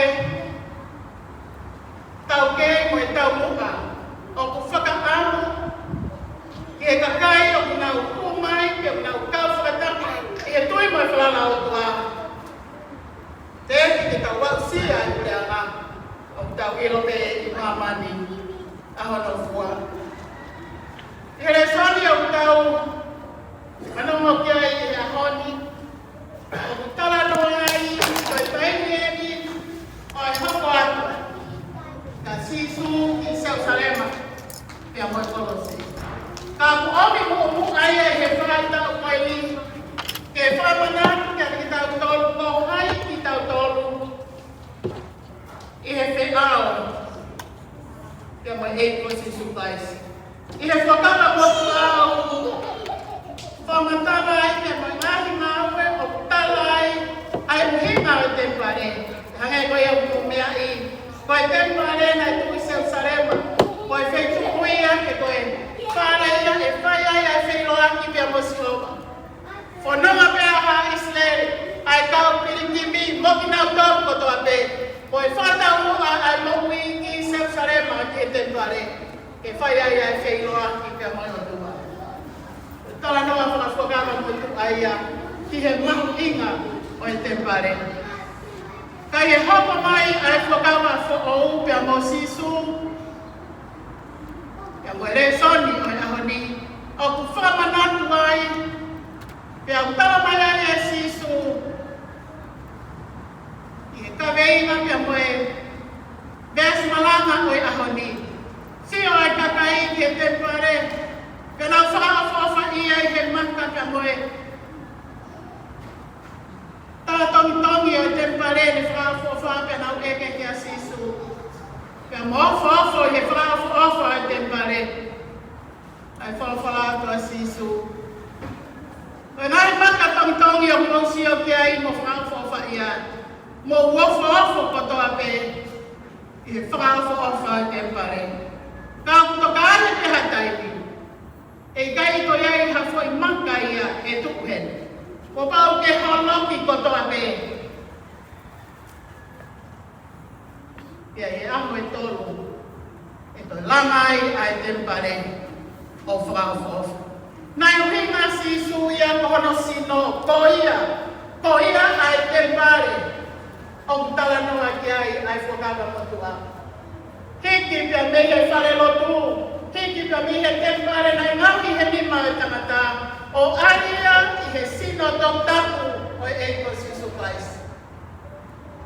taukei mo e taumuʻa ʻoku fakaʻamu ki he kakai ʻoku nau hū mai, pea ʻoku nau kau fakataha ʻi he tui mo e falala ʻOtua. Teʻeki ke tau aʻusia ʻa e puleʻanga ʻoku tau ʻilo pē ʻi māmani ʻa hono fua. ʻI he lēsoni ʻoku tau fanongo ki ai he ʻaho ni, ʻoku talanoa ai ko e taimi eni ʻo e hoko atu ʻa Sīsū ki Selusalema pea mo e kolosi. Ka ʻoku ʻomi muʻomuʻa ia he faʻahitaʻu ko eni ke fakamanatu kiate kitautolu ko hai kitautolu ʻi he feʻao pea mo e ʻEiki ko Sīsū Kalaisi. ʻI he Fuakava Motuʻa ʻoku fakamatala ai pea mo e ngaahi ngāue ʻoku tala ai ʻa e ʻuhinga ʻo e temipale. Hangē ko ia ʻoku mou meaʻi, e temipale naʻe tuʻu ʻi Selusalema, ko e feituʻu ia ke ko e fale ia ʻe fai ai ʻa e feʻiloaki pea mo Sihova. Fononga pē ʻa ʻIsileli, ʻa e kau pilikimi mo kinautolu kotoa pē, ko e fakataumuʻa ʻa e moʻui ʻi Selusalema ki he temipale, ke fai ai ʻa e feʻiloaki pea mo e ʻOtua. Talanoa fakafuakava motuʻa ia ki he mahuʻinga ʻo e temipale. Ka ʻi he hoko mai ʻa e Fuakava Foʻou pea mo Sīsū, pea mo e lēsoni ʻo e ʻaho ni, ʻoku fakamanatu ai, pea ʻoku tala mai ai ʻe Sīsū, ʻi he kaveinga pea mo e veesi malanga ʻo e ʻaho ni. Sio ʻa e kakai ki he temipale, pea nau fakaʻofoʻofa ia ʻi he maka pea mo e tala tongitongi ʻo e temipale, ne fakaʻofoʻofa pea nau ʻeke kia Sīsū. Pea mo ofoofo ʻi he fakaʻofoʻofa ʻo e temipale. ʻA e folofola atu ʻa Sīsū. Ko e ngaahi maka tongitongi ʻoku mou sio ki ai mo fakaʻofoʻofa ia, mou ofoofo kotoa pē ʻi he fakaʻofoʻofa ʻo e temipale. Ka ʻoku tokanga pē ha taimi, ʻe ʻikai toe ʻi ai ha foʻi maka ia ʻe tuʻu heni. Kuo pau ke holoki kotoa pē. Pea ʻi he ʻaho ʻe tolu, ʻe toe langa ai ʻa e temipale ʻo fakaʻofoʻofa. Naʻe ʻuhinga ʻa Sīsū ia ko hono sino, ko ia, ko ia ʻa e temipale ʻoku talanoa ki ai ʻa e Fuakava Motuʻa. Hiki pea mei he fale lotu, hiki pea mei he temipale naʻe ngaohi he nima ʻo e tangata, ʻo ʻalu ia ʻi he sino toputapu ʻo e ʻEiki ko Sīsū Kalaisi.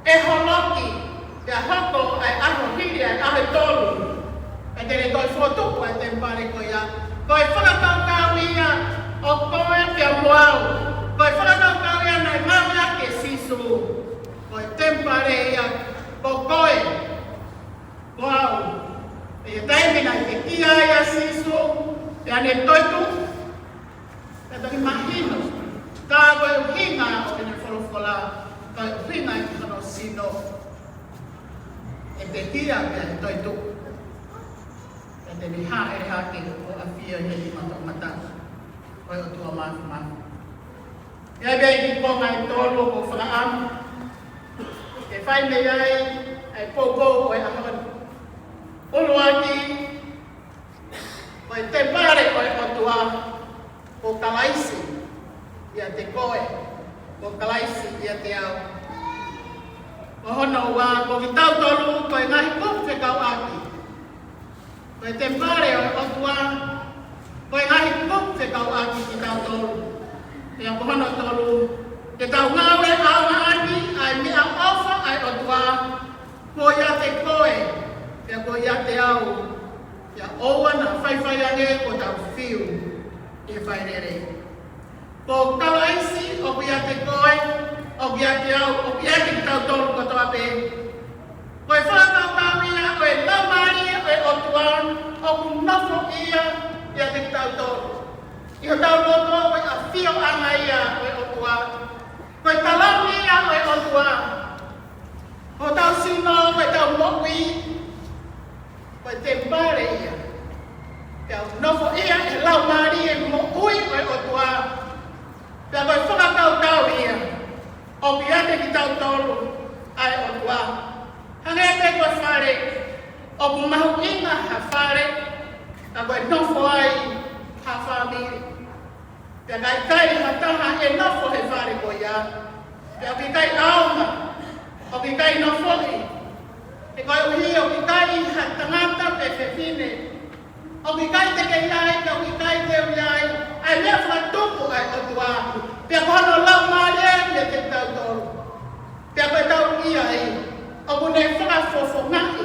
ʻE holoki, pea hoko ʻa e ʻaho hili ʻa e ʻaho ʻe tolu, pea te ne toe fokotuʻu ʻa e temipale ko ia. Ko e fakakaukau ia ʻo koe pea mo au. Ko e fakakaukau ia naʻe ngāueʻaki ʻe Sīsū. Ko e temipale ia ko koe mo au. ʻI he taimi naʻe pekia ai ʻa Sīsū, pea ne toetuʻu, pea toki mahino, ka ko e ʻuhinga ʻo ʻene folofola, ko e ʻuhinga ʻi hono sino, ʻe pekia pea ʻe toetuʻu. Pea te ne hāʻele hake ʻo ʻafio ʻi he nima toʻomataʻu ʻo e ʻOtua Māfimafi. ʻI ai pē ʻa e kiʻi konga ʻe tolu ʻoku ou fakaʻamu ke fai mei ai ʻa e poupou ʻo e ʻaho ni. ʻUluaki, ko e temipale ʻo e ʻOtua, ko Kalaisi ʻiate koe, ko Kalaisi ʻiate au. Ko hono ua, ko kitautolu, ko e ngaahi kupu fekauʻaki. Ko e temipale ʻo e ʻOtua, ko e ngaahi kupu fekauʻaki kitautolu. Pea ko hono tolu, ke tau ngāue ʻaongaʻaki ʻa e meʻaʻofa ʻa e ʻOtua, kuo ʻiate koe, pea kuo ʻiate au, pea ʻoua naʻa faifai ange kuo tau fiu ʻi he fai lelei. Ko Kalaisi ʻoku ʻiate koe, ʻoku ʻiate au, ʻoku ʻiate kitautolu kotoa pē. Ko e fakakaukau ia ʻo e Laumālie ʻo e ʻOtua ʻoku nofoʻia ʻiate kitautolu. ʻI hotau loto ko e ʻafioʻanga ia ʻo e ʻOtua. Ko e talaange ia ʻo e ʻOtua. Ko hotau sino, ko ʻetau moʻui, ko e temipale ia. Pea ʻoku nofoʻia ʻe he Laumālie moʻui ʻo e ʻOtua. Pea ko e fakakaukau ia ʻoku ʻiate kitautolu ʻa e ʻOtua. Hangē pē ko e fale, ʻoku mahuʻinga ha fale, ka ko e nofo ai ha fāmili. Pea ka ʻikai ha taha ʻe nofo he fale ko ia, pea ʻoku ʻikai ʻaonga, ʻoku ʻikai nofoʻi. He koeʻuhi ʻoku ʻikai ha tangata pe fefine, ʻoku ʻikai te ke ʻi ai, pea ʻoku ʻikai te u ʻi ai, ʻa e meʻa fakatupu ʻa e ʻOtua. Pea ko hono Laumālie ʻiate kitautolu. Pea ko ʻetau ʻi ai, ʻoku ne fakafofongaʻi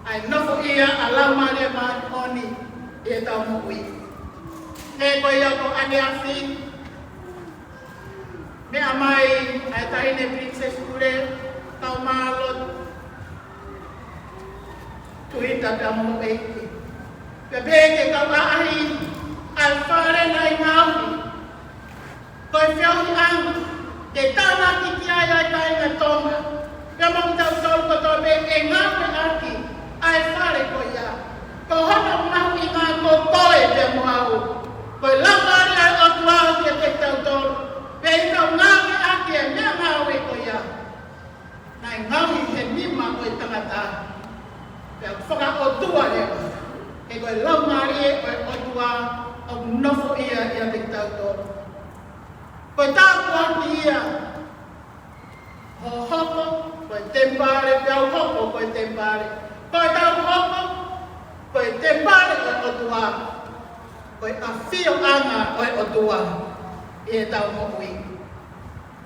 ʻa e nofoʻia ʻa e Laumālie Māʻoniʻoni ʻi heʻetau moʻui. He ko ia ko ʻaneafi, meʻa mai ʻa e taʻahine Princess Pule, kau mālō, Tuita pea mo ʻEiki. Pea pehē ke kau ʻaʻahi ʻa e fale naʻe ngaohi. Ko e feohiʻanga ke tānaki ki ai ʻa e kāinga Tonga. Pea mo kitautolu kotoa pē ʻe ngāue ngaohi he nima ʻo e tangata. Pea fakaʻotua leva. He ko e Laumālie ʻo e ʻOtua ʻoku nofoʻia ʻiate kitautolu. Ko e tāpuaki ia. Hoʻo hoko, ko e temipale, pea u hoko, ko e temipale. Ko ʻetau hoko, ko e temipale ʻo e ʻOtua. Ko e ʻafioʻanga ʻo e ʻOtua ʻi heʻetau moʻui.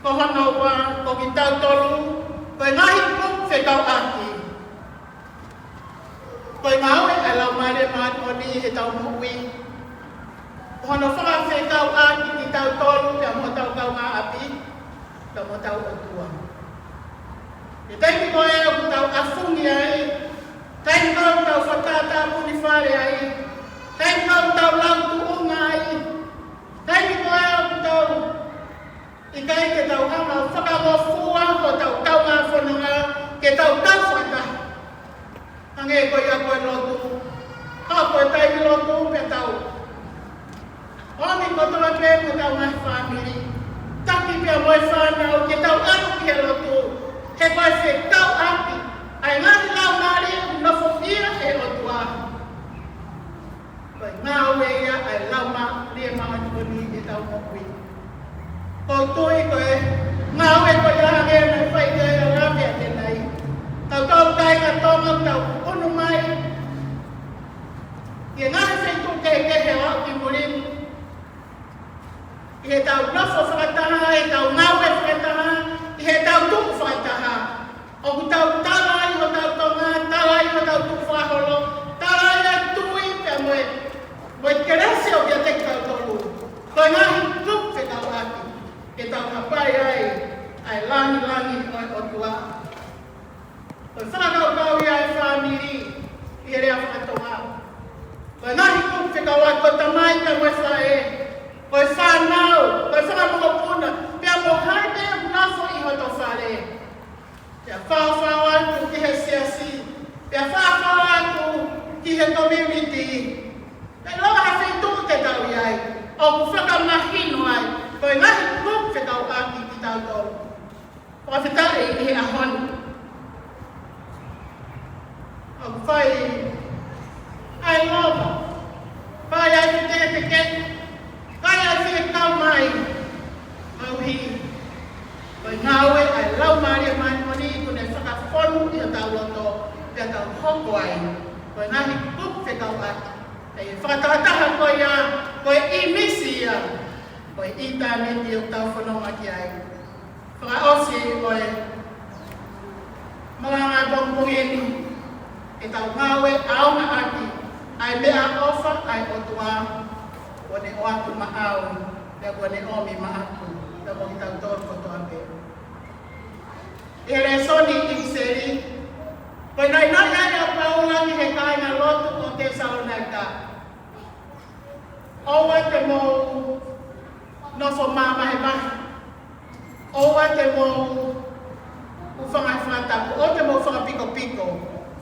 Ko hono ua, ko kitautolu, ko e ngaahi group fekauʻaki. Ko e ngāue ʻa e Laumālie Māʻoniʻoni ʻi heʻetau moʻui. Ko hono fakafekauʻaki kitautolu pea mo hotau kaungāʻapi, pea mo hotau ʻOtua. ʻI he taimi ko ē ʻoku tau ʻafungi ai, taimi ko ē ʻoku tau fakatāpuni fale ai, taimi ko ē ʻoku tau lau tuʻunga ai, taimi ko ē ʻoku tau ʻikai ke tau hanga ʻo fakangofua hotau kaungā fononga ke tau kau fakataha. Hangē ko ia ko e lotu. Ka ko e taimi lotu pea tau ʻomi kotoa pē mo hotau ngaahi fāmili. Taki pea mo e fānau ke tau ʻalu ki he lotu. He ko e fekauʻaki ʻa e ngaahi laumālie ʻoku nofoʻia ʻe he ʻOtua. Ko e ngāue ia ʻa e Laumālie Māʻoniʻoni ʻi heʻetau moʻui. ʻOku ou tui ko e ngāue ko ia hangē naʻe fai ki ai ʻa Lave ʻanenai. Tautolu kāinga Tonga ʻoku tau unu mai ki he ngaahi feituʻu kehekehe ʻo aʻu ki muli. ʻI heʻetau nofo fakataha, ʻi heʻetau ngāue fakataha, ʻi heʻetau tuʻu fakataha. ʻOku tau tala ai hotau Tonga, tala ai hotau tukufakaholo, tala ai ʻa e tui pea mo e, mo e kelesi ʻoku ʻiate kitautolu. Ko e ngaahi group fekauʻaki ke tau hapai ai ʻa e lāngilangi ʻo e ʻOtua. Ko e fakakaukau ia ʻa e fāmili ʻi he lea faka-Tonga. Ko e ngaahi group fekauʻaki, ko e tamai pea mo e faʻē, ko e fānau, ko e fanga mokopuna, pea mo hai pē ʻoku nofo ʻi hoto fale. Pea faofao atu ki he siasi, pea faofao atu ki he community. Pea ʻi he ʻū feituʻu te tau ʻi ai, ʻoku fakamahino ai ko e ngaahi group fekauʻaki kitautolu. Fakafetaʻi ʻi he ʻaho ni. ʻOku fai ʻa e lava, fai ʻa e teketeke, fai ʻa e fie kau mai. Mauhi, ko e ngāue ʻa e Laumālie Māʻoniʻoni ʻoku ne fakafonu ʻi hotau loto, pea tau hoko ai ko e ngaahi group fekauʻaki. ʻI he fakatahataha ko ia, ko e ʻīmisi ia, ko e ʻitāniti ʻoku tau fononga ki ai. Fakaʻosi ko e malanga pongipongi ni, ke tau ngāue ʻaonga ʻaki ʻa e meʻaʻofa ʻa e ʻOtua, kuo ne ʻoatu maʻau, pea kuo ne ʻomi maʻaku, pea mo kitautolu kotoa pē. ʻI he lēsoni ʻi ʻIpiseli, ko e naʻinaʻi ʻa Paula ki he kāingalotu ʻo Tesalonaika. ʻOua te mou nofo mavahevahe. ʻOua te mou hūfanga he fakatapu. ʻOua te mou fakapikopiko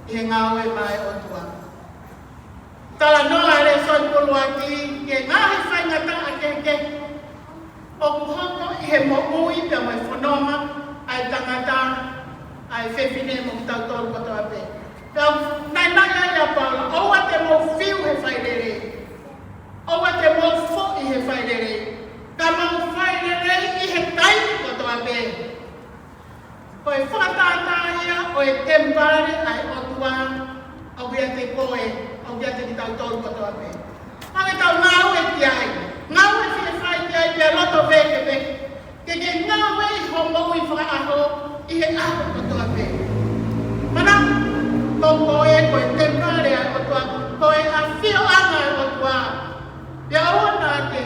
ʻi he ngāue maʻá e ʻOtua. Talanoa e lēsoni ʻuluaki ki he ngaahi faingataʻa kehekehe ʻoku hoko ʻi he moʻui pea mo e fononga ʻa e tangata, ʻa e fefine mo kitautolu kotoa pē. Pea naʻinaʻi ai ʻa Paula, ʻoua te mou fiu he failelei. ʻOua te mou foʻi he failelei. Ka mou failelei ʻi he taimi kotoa pē. Ko e fakatātā ia ʻo e temipale ʻa e ʻOtua, ʻoku ʻiate koe, ʻoku ʻiate kitautolu kotoa pē. Ka ke tau ngāue ki ai, ngāue fie fai ki ai, pea loto vēkeveke. Ke ke ngāue ʻi hoʻo moʻui fakaʻaho ʻi he ʻaho kotoa pē. Mana, ko koe ko e temipale ʻa e ʻOtua, ko e ʻafioʻanga ʻo e ʻOtua. Pea ʻoua naʻa ke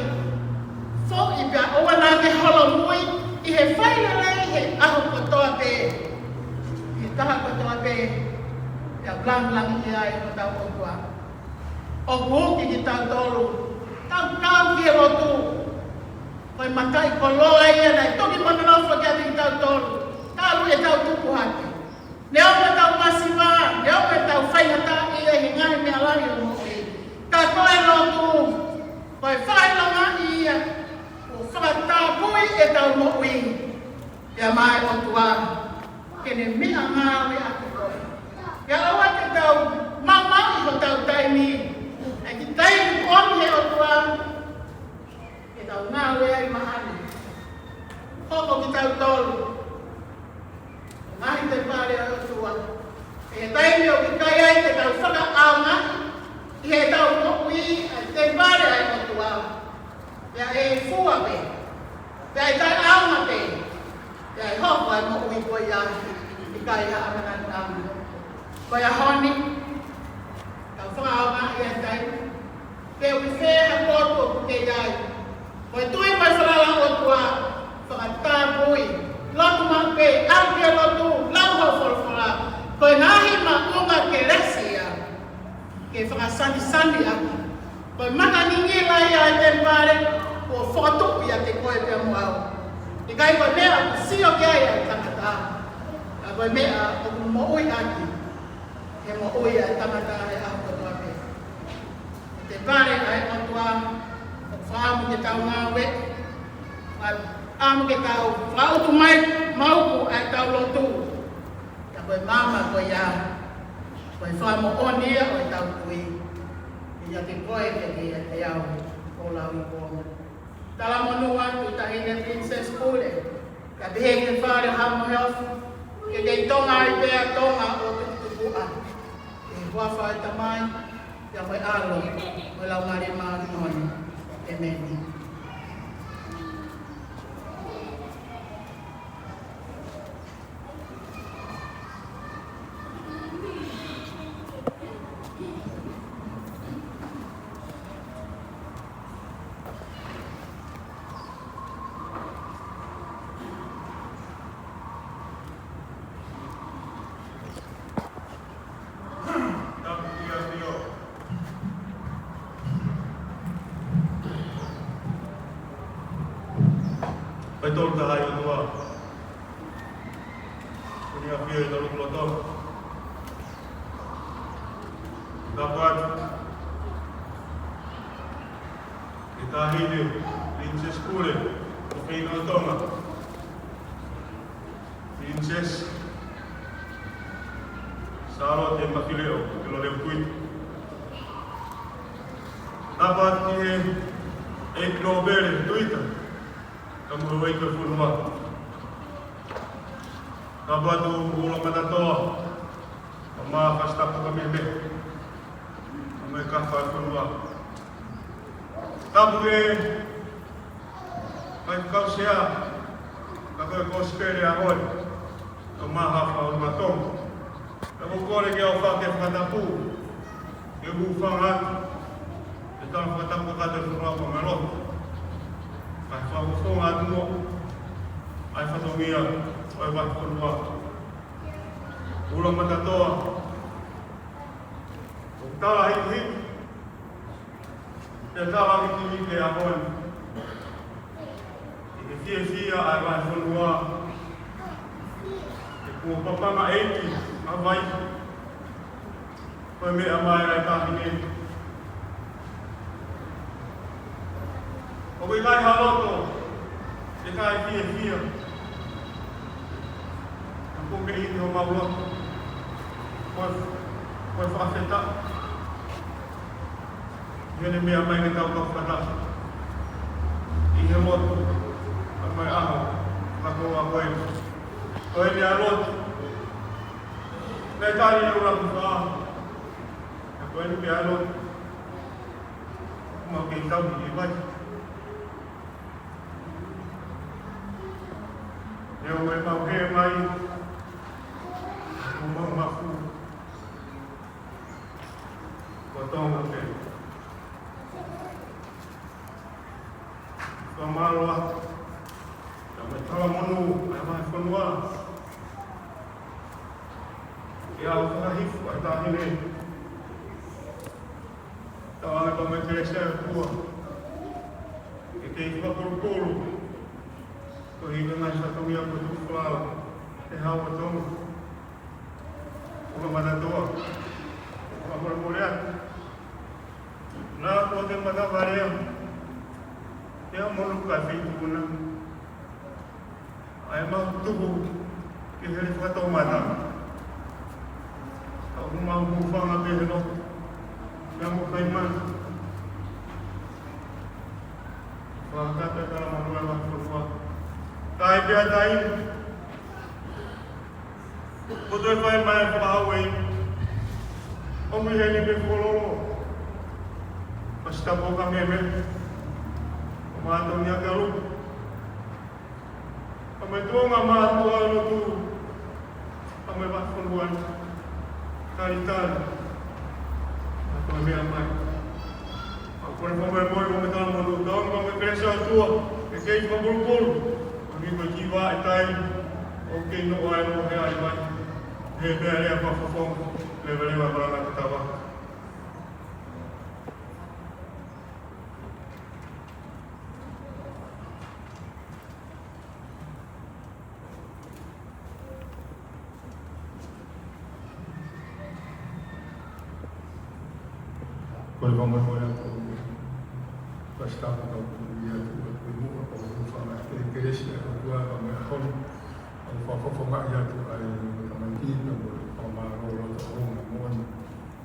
foʻi, pea ʻoua naʻa ke holomui ʻi he failelei he ʻaho kotoa pē. ʻI he taha kotoa pē, pea lāngilangiʻia ai hotau ʻOtua. ʻOku uki kitautolu, tau kau ki he lotu. Ko e mataʻikoloa ia naʻe toki manonofo kiate kitautolu, talu ʻetau tupu hake. Neongo ʻetau masiva, neongo ʻetau faingataʻaʻia ʻi he ngaahi meʻa lahi ʻo e moʻui. Ka ko e lotu, ko e fakaʻilongaʻi ia, ʻoku fakatapui ʻetau moʻui. Pea maʻá e ʻOtua, ke ne meʻangāue ʻaki koe. Pea ʻoua te tau maumauʻi hotau taimi, ʻa e kiʻi taimi ʻomi ʻe he ʻOtua ke tau ngāue ai maʻana. Hoko kitautolu ko e ngaahi temipale ʻo e ʻOtua ʻi he taimi ʻoku ʻikai ai ke tau fakaʻaongaʻi ʻi heʻetau moʻui ʻa e temipale ʻa e ʻOtua. Pea ʻe fua pē, pea ʻe taʻeʻaonga pē, pea ʻe hoko ʻa e moʻui ko ia ʻikai ha ʻamanaki. Ko e ʻaho ni, tau fakaʻaongaʻi ʻa e taimi, pe ʻoku fē ha potu ʻoku ke ʻi ai. Ko e tui mai falala ʻOtua, fakatapui, lotu maʻu pē, ʻalu ki he lotu, lau hoʻo folofola, ko e ngaahi maʻunga kelesi ia ke fakasanisani ʻaki. Ko e mata ngingila ia ʻa e temipale, kuo fokotuʻu ʻiate koe pea mo au. ʻIkai ko e meʻa ʻoku sio ki ai ʻa e tangata, ka ko e meʻa ʻoku moʻui ʻaki ʻe he moʻui ʻa e tangata he ʻaho kotoa pē. Temipale ʻa e ʻOtua, ʻoku fakaʻamu ke tau ngāue, fakaʻamu ke tau fakautu mai, mauku ʻa ʻetau lotu. Ka ko e maama ko ia, ko e fakamoʻoni ia ʻo ʻetau tui ʻiate koe pea ʻiate au, ʻo lau i koe. Talamonū atu Taʻahine Princess Pule, kae pehē ki he fale Hamo Health, ke kei Tonga ai pē ʻa Tonga ʻo tuputupuʻa. ʻI he huafa ʻo e Tamai, pea mo e ʻAlo, mo e Laumālie Māʻoniʻoni. ʻĒmeni. Faitotonu ʻa e ʻOtua. Ko ʻene ʻafio ʻi hotau lotolotonga. Tapu atu ki he Taʻahine Princess Pule, ʻofeina ʻo Tonga. Princess Sālote Mafileʻo Pilolevu Tuita. Tapu atu ki he ʻEiki Nōpele Tuita, kae ʻumaʻā e ʻEiki ʻo e fonua. Tapu atu Ula Matatoa, kae ʻumaʻā Fasi Tapu Kamehameha, kae ʻumaʻā e kakai ʻo e fonua. Tapu ki he Faifekau Sea, kakai ʻo e Kosipeli ʻo e ʻaho ni, kae ʻumaʻā e Haohaoa ʻo Tonga. Pea ʻoku ou kole ke u ʻofa ke fakatapu, ke u hūfanga atu, ke tau fakatapu kakato e fonua pea mo e lotu. Kae fakafofonga atu muʻa ʻa e fatongia ʻo e vahefonua. Ula Matatoa, ʻoku tala hikihiki, ʻe tala hikihiki ʻa e ʻaho ni. ʻI he fiefia ʻa e vahefonua, he kuo papanga ʻeiki ʻa Hawaii. Ko e meʻa mai ʻa e Taʻahine. ʻOku ʻikai ha loto ʻe ʻikai fiefia. Ka ko e meʻa ʻi homau loto, ko e, ko e fakafetaʻi ʻi heʻene meʻa mai ke tau fakafetaʻi ʻi he lotu, ʻa e ʻaho, ka ko a koe. Ko ʻene ʻa e lotu, naʻe tali ʻe Ula Matatoa. Ka ko ʻene pē ʻa e lotu, mau kei tau ʻi he vai. Neongo ʻemau hē mai, ʻoku mau mafu ko Tonga pē. Fakamālō atu, kae ʻumaʻā e talamonū ʻa e vahefonua. ʻI he ʻaho fakahifo ʻa e Taʻahine, tauange pē mo e kelesi ʻa e ʻOtua ke kei fakapulupulu koeʻuhi ko e ngaahi fatongia kuo tuku falala ʻe he Haohaoa ʻo Tonga. Ula Matatoa, fakamolemole atu. Naʻa kuo ke matavalea, pea mo hono kakai feituʻu na. ʻA e mau tuku ke hele fakatōmai Mo fanga pehē no. Ia mo kai mana. Fakakata ka manu e vafonua. Kai pea tai. Ko toe fai mai e fakahau ē. ʻOmi heni pe fololo. Pastor Poka Meme. ʻO mātou ni a kalu. ʻA mai tuonga mātuʻa lotu. ʻA mai vafonua ni. Talitali. ʻA ko e meʻa mai. ʻA ko e fakamolemole mo e tala mo tau, tau mo e kelesi ʻa e ʻOtua. ʻE kei fakapulupulu. ʻA ni ko e kiva e tai. ʻOku kei noʻo ai mo he ai mai. He meʻa lea fakafofonga. Leveleva malanga tatava. Ko e fakamolemole atu. Pastor Poka Meme, ʻoku ou tui ʻoku ʻi muʻa ʻoku ou fakamolemole atu ki he kelesi ʻa e ʻOtua ʻi he ʻaho ni. ʻOku ou fakafofongaʻi atu ai ʻa e tamaiki, ʻoku ou fakamālō loto ʻi he moʻoni.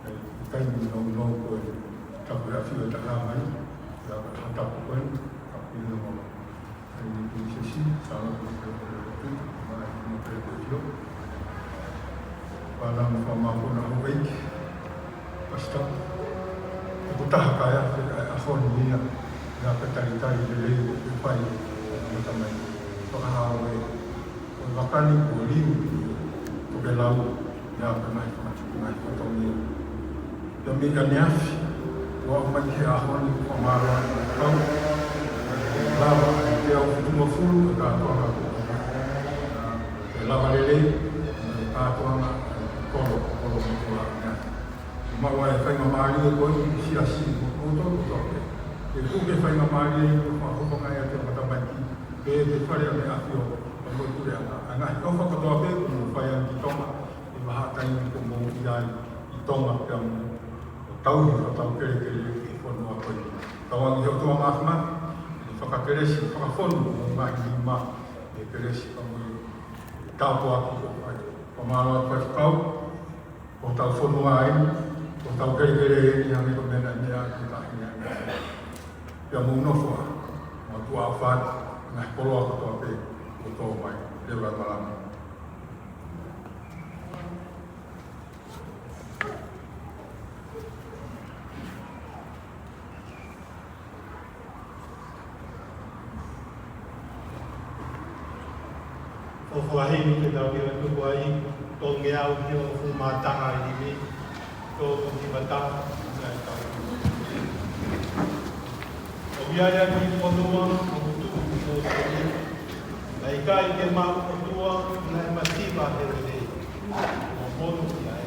ʻI he taimi nounou ko ē, tapu e ʻafio ʻa e Tamai, ʻa e tapu ko ē, tapu ʻi he moʻoni. ʻI he Pilinisesi, Sālote Makaio Pele Lotu, mai mo Pele Tefio. Pālangi fakamālō na ʻo ʻEiki, Pastor. ʻOku taha kai ʻa e ʻaho ni ia, ʻa e talitali lelei ʻoku fai, ʻa e Tamai. Fakahau ē, ʻo e vaka ni ʻoku liu, ʻoku ke lau, ʻa e ngaahi fakatupu ngaahi fatongia. Pea mei ʻaneafi, ʻo aʻu mai ki he ʻaho ni, fakamālō atu kau, lava, ʻe teau fitungofulu, ʻa e kātoanga ko ē. ʻE lava lelei, ʻa e kātoanga, ʻa e kolo, kolo mo kua ʻaneafi. Maʻu ai e faingamālie ko ē, siasi, mo koutou, koutou pē. Ke tuku ke faingamālie, ʻo fakafofongaʻi atu ʻa e tamaiki, pea ke fale ʻa e ʻafio, ʻa mo tuleʻanga. ʻA e ngaahi ʻofa kotoa pē, ʻoku mou fai ʻi Tonga, ʻi he vahaʻa taimi ʻoku mou ʻi ai ʻi Tonga pea mo ʻo tauhi ʻo tau kelekele ʻi he fonua ko eni. Tauange ʻe he ʻOtua Māfimafi, ʻene fakakelesi, fakafonu, mo e ngaahi nima, ʻi he kelesi ka mo e tāpuaki ko ē. Fakamālō atu Faifekau, ko hotau fonua eni, ko hotau kelekele eni, hangē ko e meʻa naʻe meʻa atu ki he taʻahine ʻaneafi. Pea mou nofo ā, mo tuʻa ʻofa atu, ngaahi koloa kotoa pē, ʻoku tō mai, leva e malanga. ʻO fakahinu ke tau kei tuku ai, tolungeau hivangofulu mā taha ʻi himi, tolu hiva taha, ʻa e tau. ʻOku ʻi ai ʻa e ʻOtua, ʻoku tuʻu ʻi he ʻOtua. Naʻe ʻikai ke maʻu ʻOtua, naʻe masiva he lelei. ʻO monu ki ai.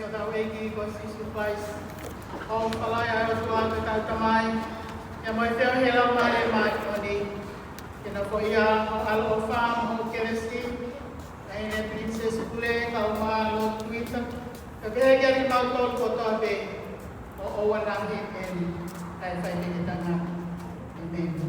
ʻetau ʻEiki ko Sīsū Kalaisi, ʻofa lahi ʻa e ʻOtua ko e Tamai, pea mo e feohi ʻa e Laumālie Māʻoniʻoni, ke nofoʻia ho ʻaloʻofa mo hoʻo kelesi, ʻa e Pilinisesi Pule, kae ʻumaʻā ʻa Lord Twitter, kae pehē kiate kimautolu kotoa pē, ʻo ʻoua naʻa hili eni, kae fai pē ke tangata. ʻĒmeni.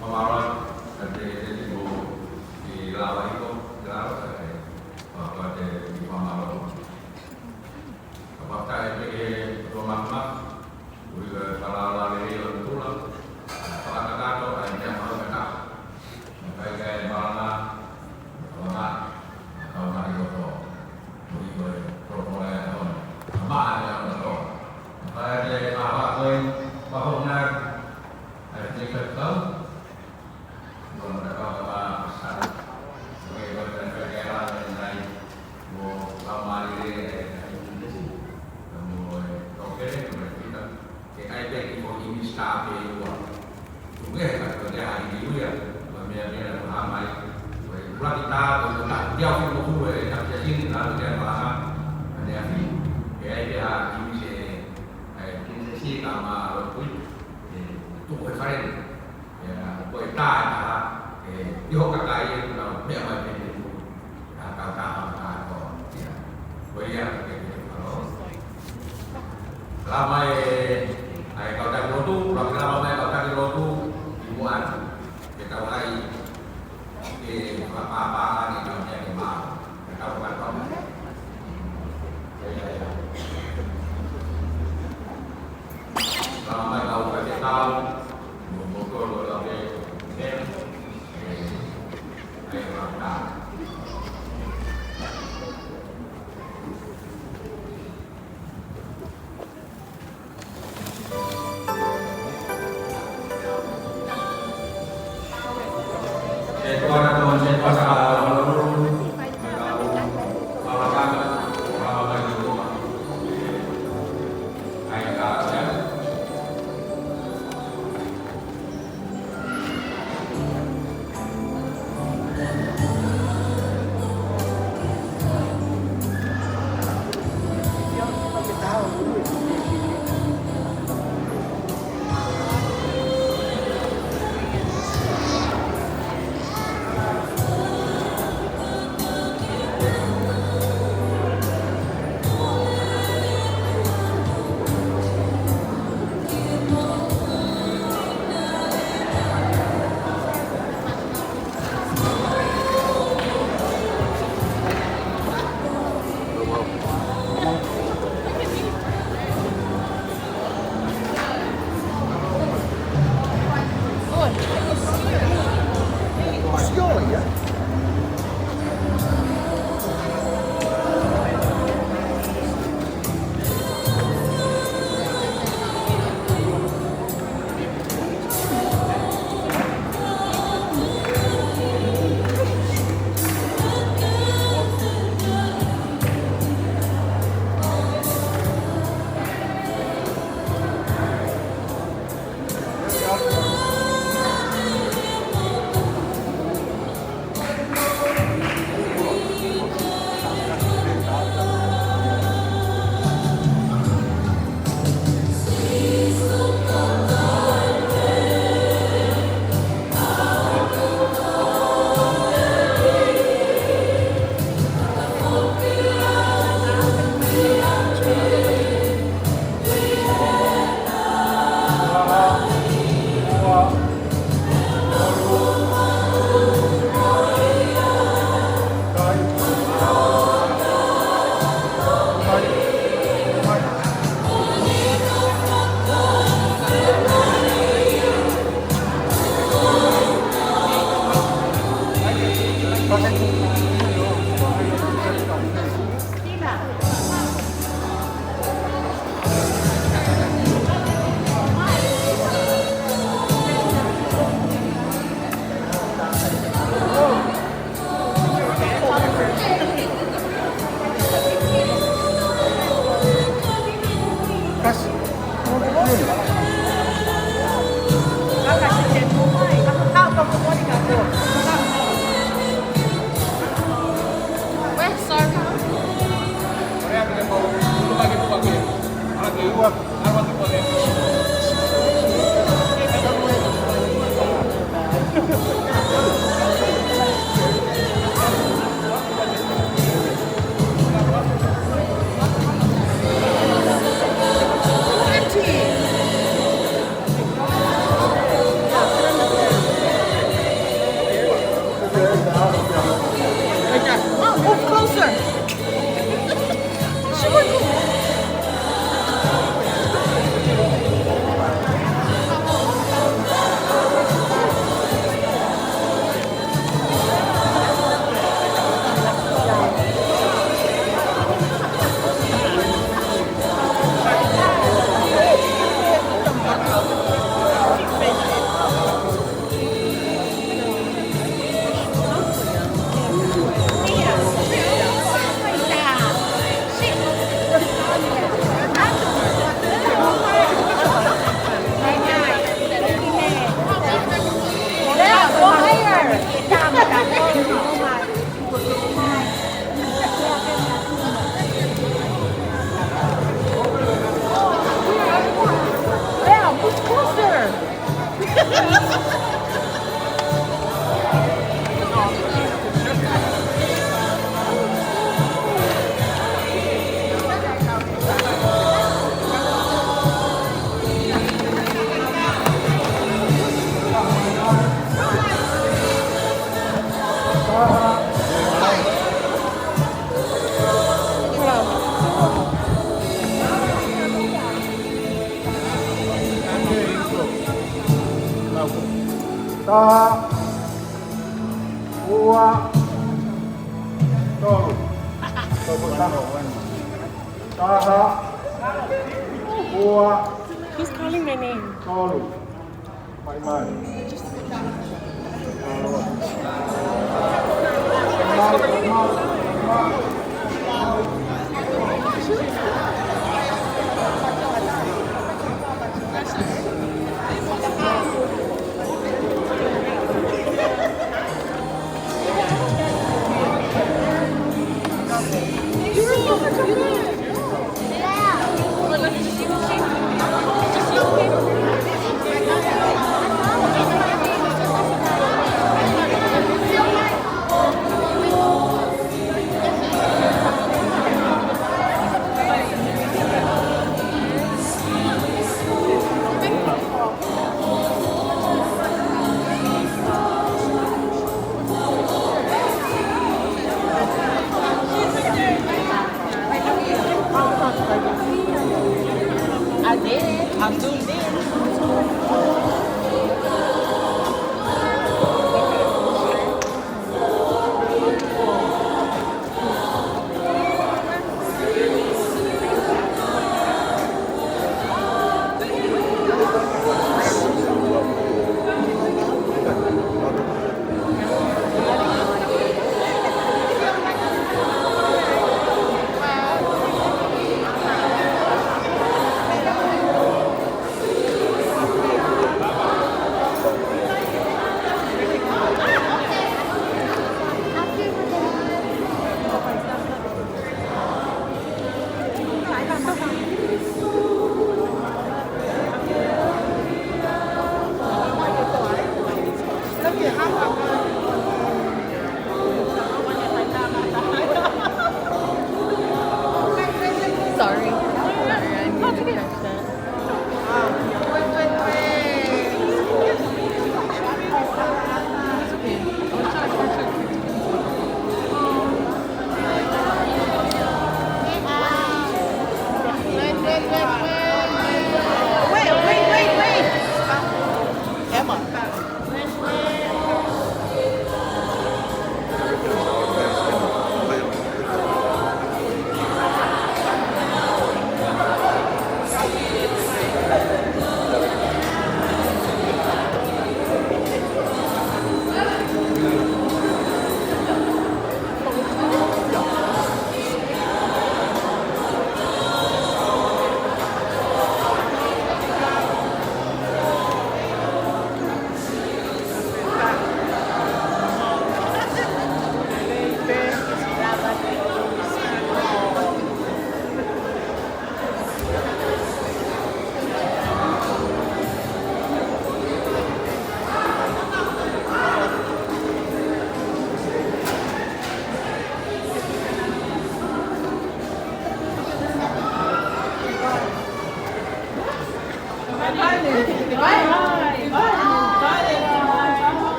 Fakamālō, ʻa e te te mo i lava iko, i lava, ʻa e, ʻa e te i fakamālō. Ka pata e te ke tō makma, ui ka falala lelei ʻo tula, fakakakato, ʻa e meʻa mahuʻinga taha. Naʻe ʻikai ke malanga, malanga, malanga ʻi loto. Mo ʻi ko e protokolo ʻo e ʻaho ni. Ka maʻa ʻa e ʻaho ni. Naʻe ʻikai ke ʻi ai ha faʻahinga, faʻahinga, ʻa e te ka kau. Ko e matakau ka maʻa ʻa Sara. Ko e ko e naʻe ʻikai ke ala ʻe nai. Mo lau mālie ʻe ʻa e ʻi Nuku. Mo e tokele, mo e pita. Ke ʻai pē ki ko ʻi Minisitā pē ua. Tuku ke he ka ko te ʻaho ni ui ia, ko e meʻa meʻa na ko ha mai. Ko e ʻuluaki tā, ko e tā, te au fili mo kulu e tā kia sini, tā te au malanga, ʻa ne afi. Ke ʻai pē ha ʻi Minisi-, ʻa e Pilinisesi ka ma lo kui, ʻe tuku he fale ni. ʻIa, ko e tā ʻe taha, ʻe, ʻi ho kakai ʻe, kuna meʻa mai pē te ku, ʻa kau tā, kau tā, ko, ʻia. Ko ia, ke, ke, alo. Lava mai, ʻa e kau taki lotu, lava, lava mai kau taki lotu, ʻi muʻa, ke tau ʻai, ke, pāpā, pāpā, ni kau meʻa ke mā, ke tau kau tā. ʻIa, ʻia, ʻia. Lava mai kau taki tau, mo, mo, ko, ko, ko, ke, ke, Mom, move closer. Yeah, move closer. Taha, ua, tolu. Taha, ua, He's calling my name. Tolu. Mai, mai. I did. I zoomed in. Sorry. Sorry, I didn't catch that. Wait, wait, wait, wait. Emma.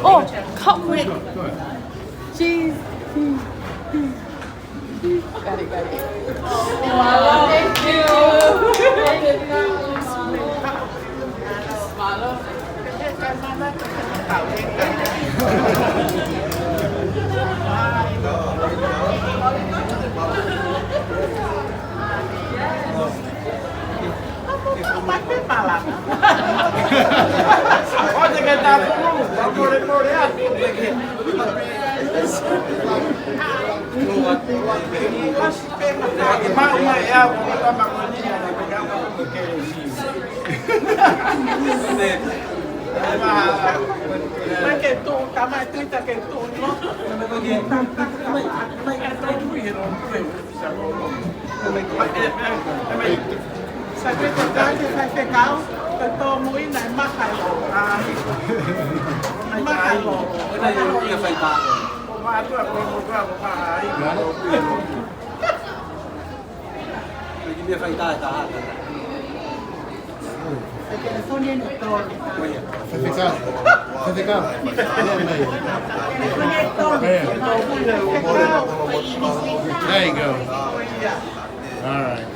Oh, cup quick. Jeez. Got it, got it. Thank you. Sa ke te tai te faifekau, te tō mui nai makai o. Makai o. Ko mātua ko motua ko makai. Ko ki mea faitā e taha. Faifekau. Faifekau. There you go. All right.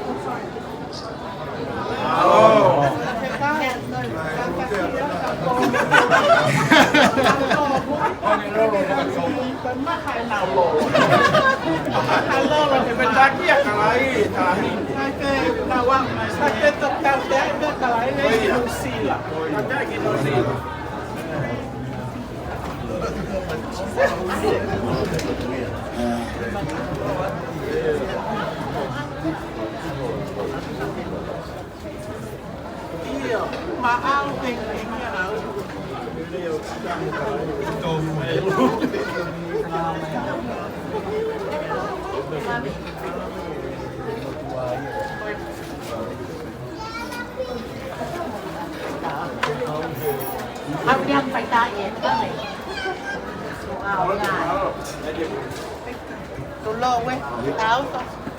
Tulou ē,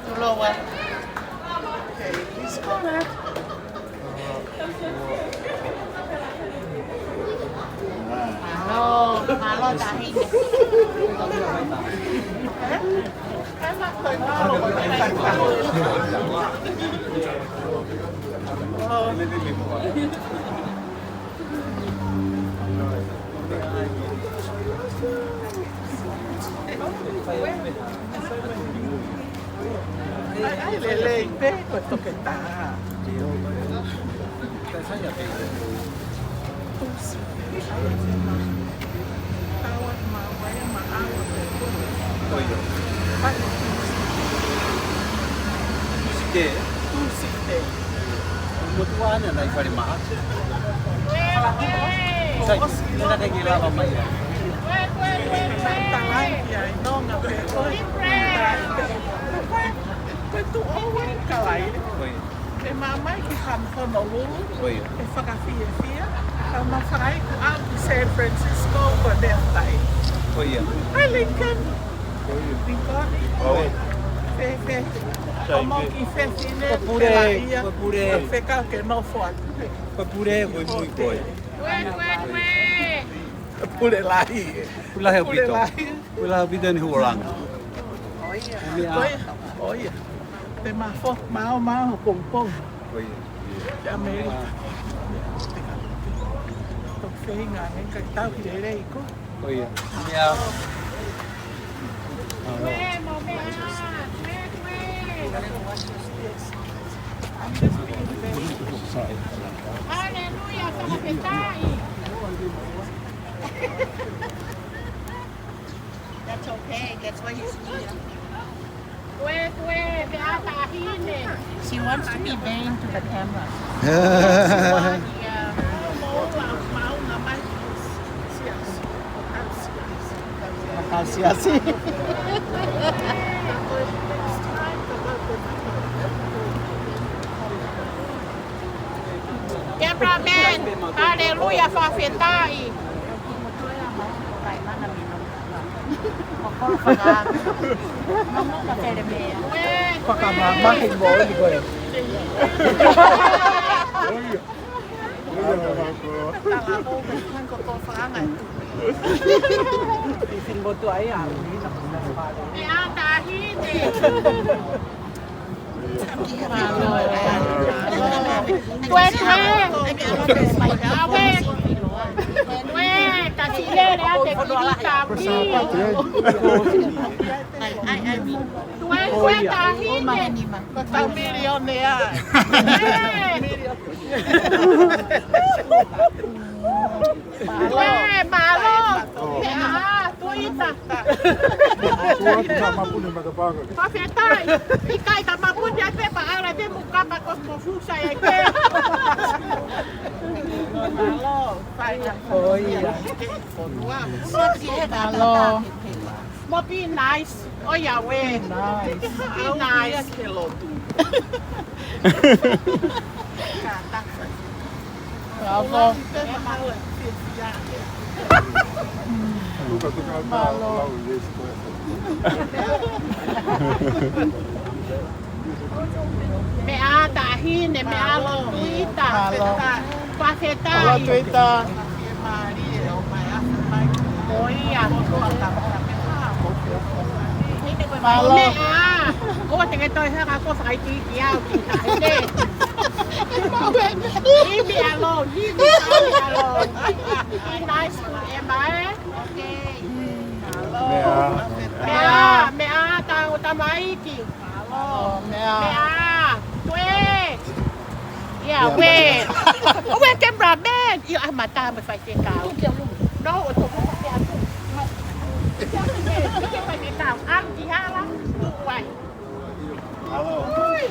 tulou ē. Okay, he's gonna. Mālō, mālō tahi. ʻAi, ʻai lelei pē ko e toketā. Tuʻusi. Tau atu ma wai ma awa pē ko. Ko ia. Pati tuʻusi. Tuʻusi te. Tuʻusi te. Motuʻa ʻana nai fale maha. Sai, ʻosi ʻena ke ke lava mai ia. Sai, talaange ai, nonga pē ko. Ko e tuʻo ua Kalaile. Ko ia. ʻE mamae ki Hon-, Honolulu. Ko ia. ʻE fakafiefia. Ka ma fai ku au ki San Francisco ko e meʻa tai. Ko ia. Hi, Lincoln. Ko ia. Lincoln. Ko ia. Fēfē. Sai, ʻomo ke ki fefine, ko e pule, ke la ia. Ko e pule. Fekau ke nofo atu. Ko e pule, ko e mui ko ē. Ko e pule lahi. Pule lahi ʻaupito. Pule lahi. Pule lahi ʻaupito ni huolanga. Ko ia. Ko ia. Ko ia. Te mafo, mao, mao, pong, pong. Ko ia. Te ʻAmelika. Toki feinga, he ka tau ki lelei ko. Ko ia. Ia. Haleluia, fakafetaʻi. That's okay. That's why he's here. Kue, kue, te ata ahine. She wants to be vain to the camera. That's why, yeah. Makasiasi. Cameraman, haleluia, fakafetaʻi. Fakamamahi mo ni koe. Meʻa taʻahine. Tue, tue. Awe. Tue, kasi lele ʻa te kili tavi. Tue, tue taʻahine. Ko tau milione ā. Ē. Ē, mālō. Meʻa, tuita. Fakafetaʻi. ʻIkai ka mapuni ai pē paʻala te mukapa ko ko fusa e ke. Mālō. Fai na. ʻOi. Mālō. Mo be nice. ʻOiauē. Nice. Be nice. Bravo. Mālō. Meʻa taʻahine, meʻa lō tuita. Mālō. Fakafetaʻi. Mālō tuita. ʻOia. Mālō. Meʻa. ʻOua te ke toe hanga ko fakaʻikiʻiki au ki taʻahine. ʻImi alo, ʻimi alo. Be nice to Emma, ē? Okay. Meʻa. Meʻa, meʻa, tau tamaiki. Meʻa. Meʻa. Tue. Ia, ʻoua. ʻOua ke cameraman. Ia, ʻa mata mo faifekau. No, o to mo te atu. Ke faifekau. Am ki hala. Tuai. Ui.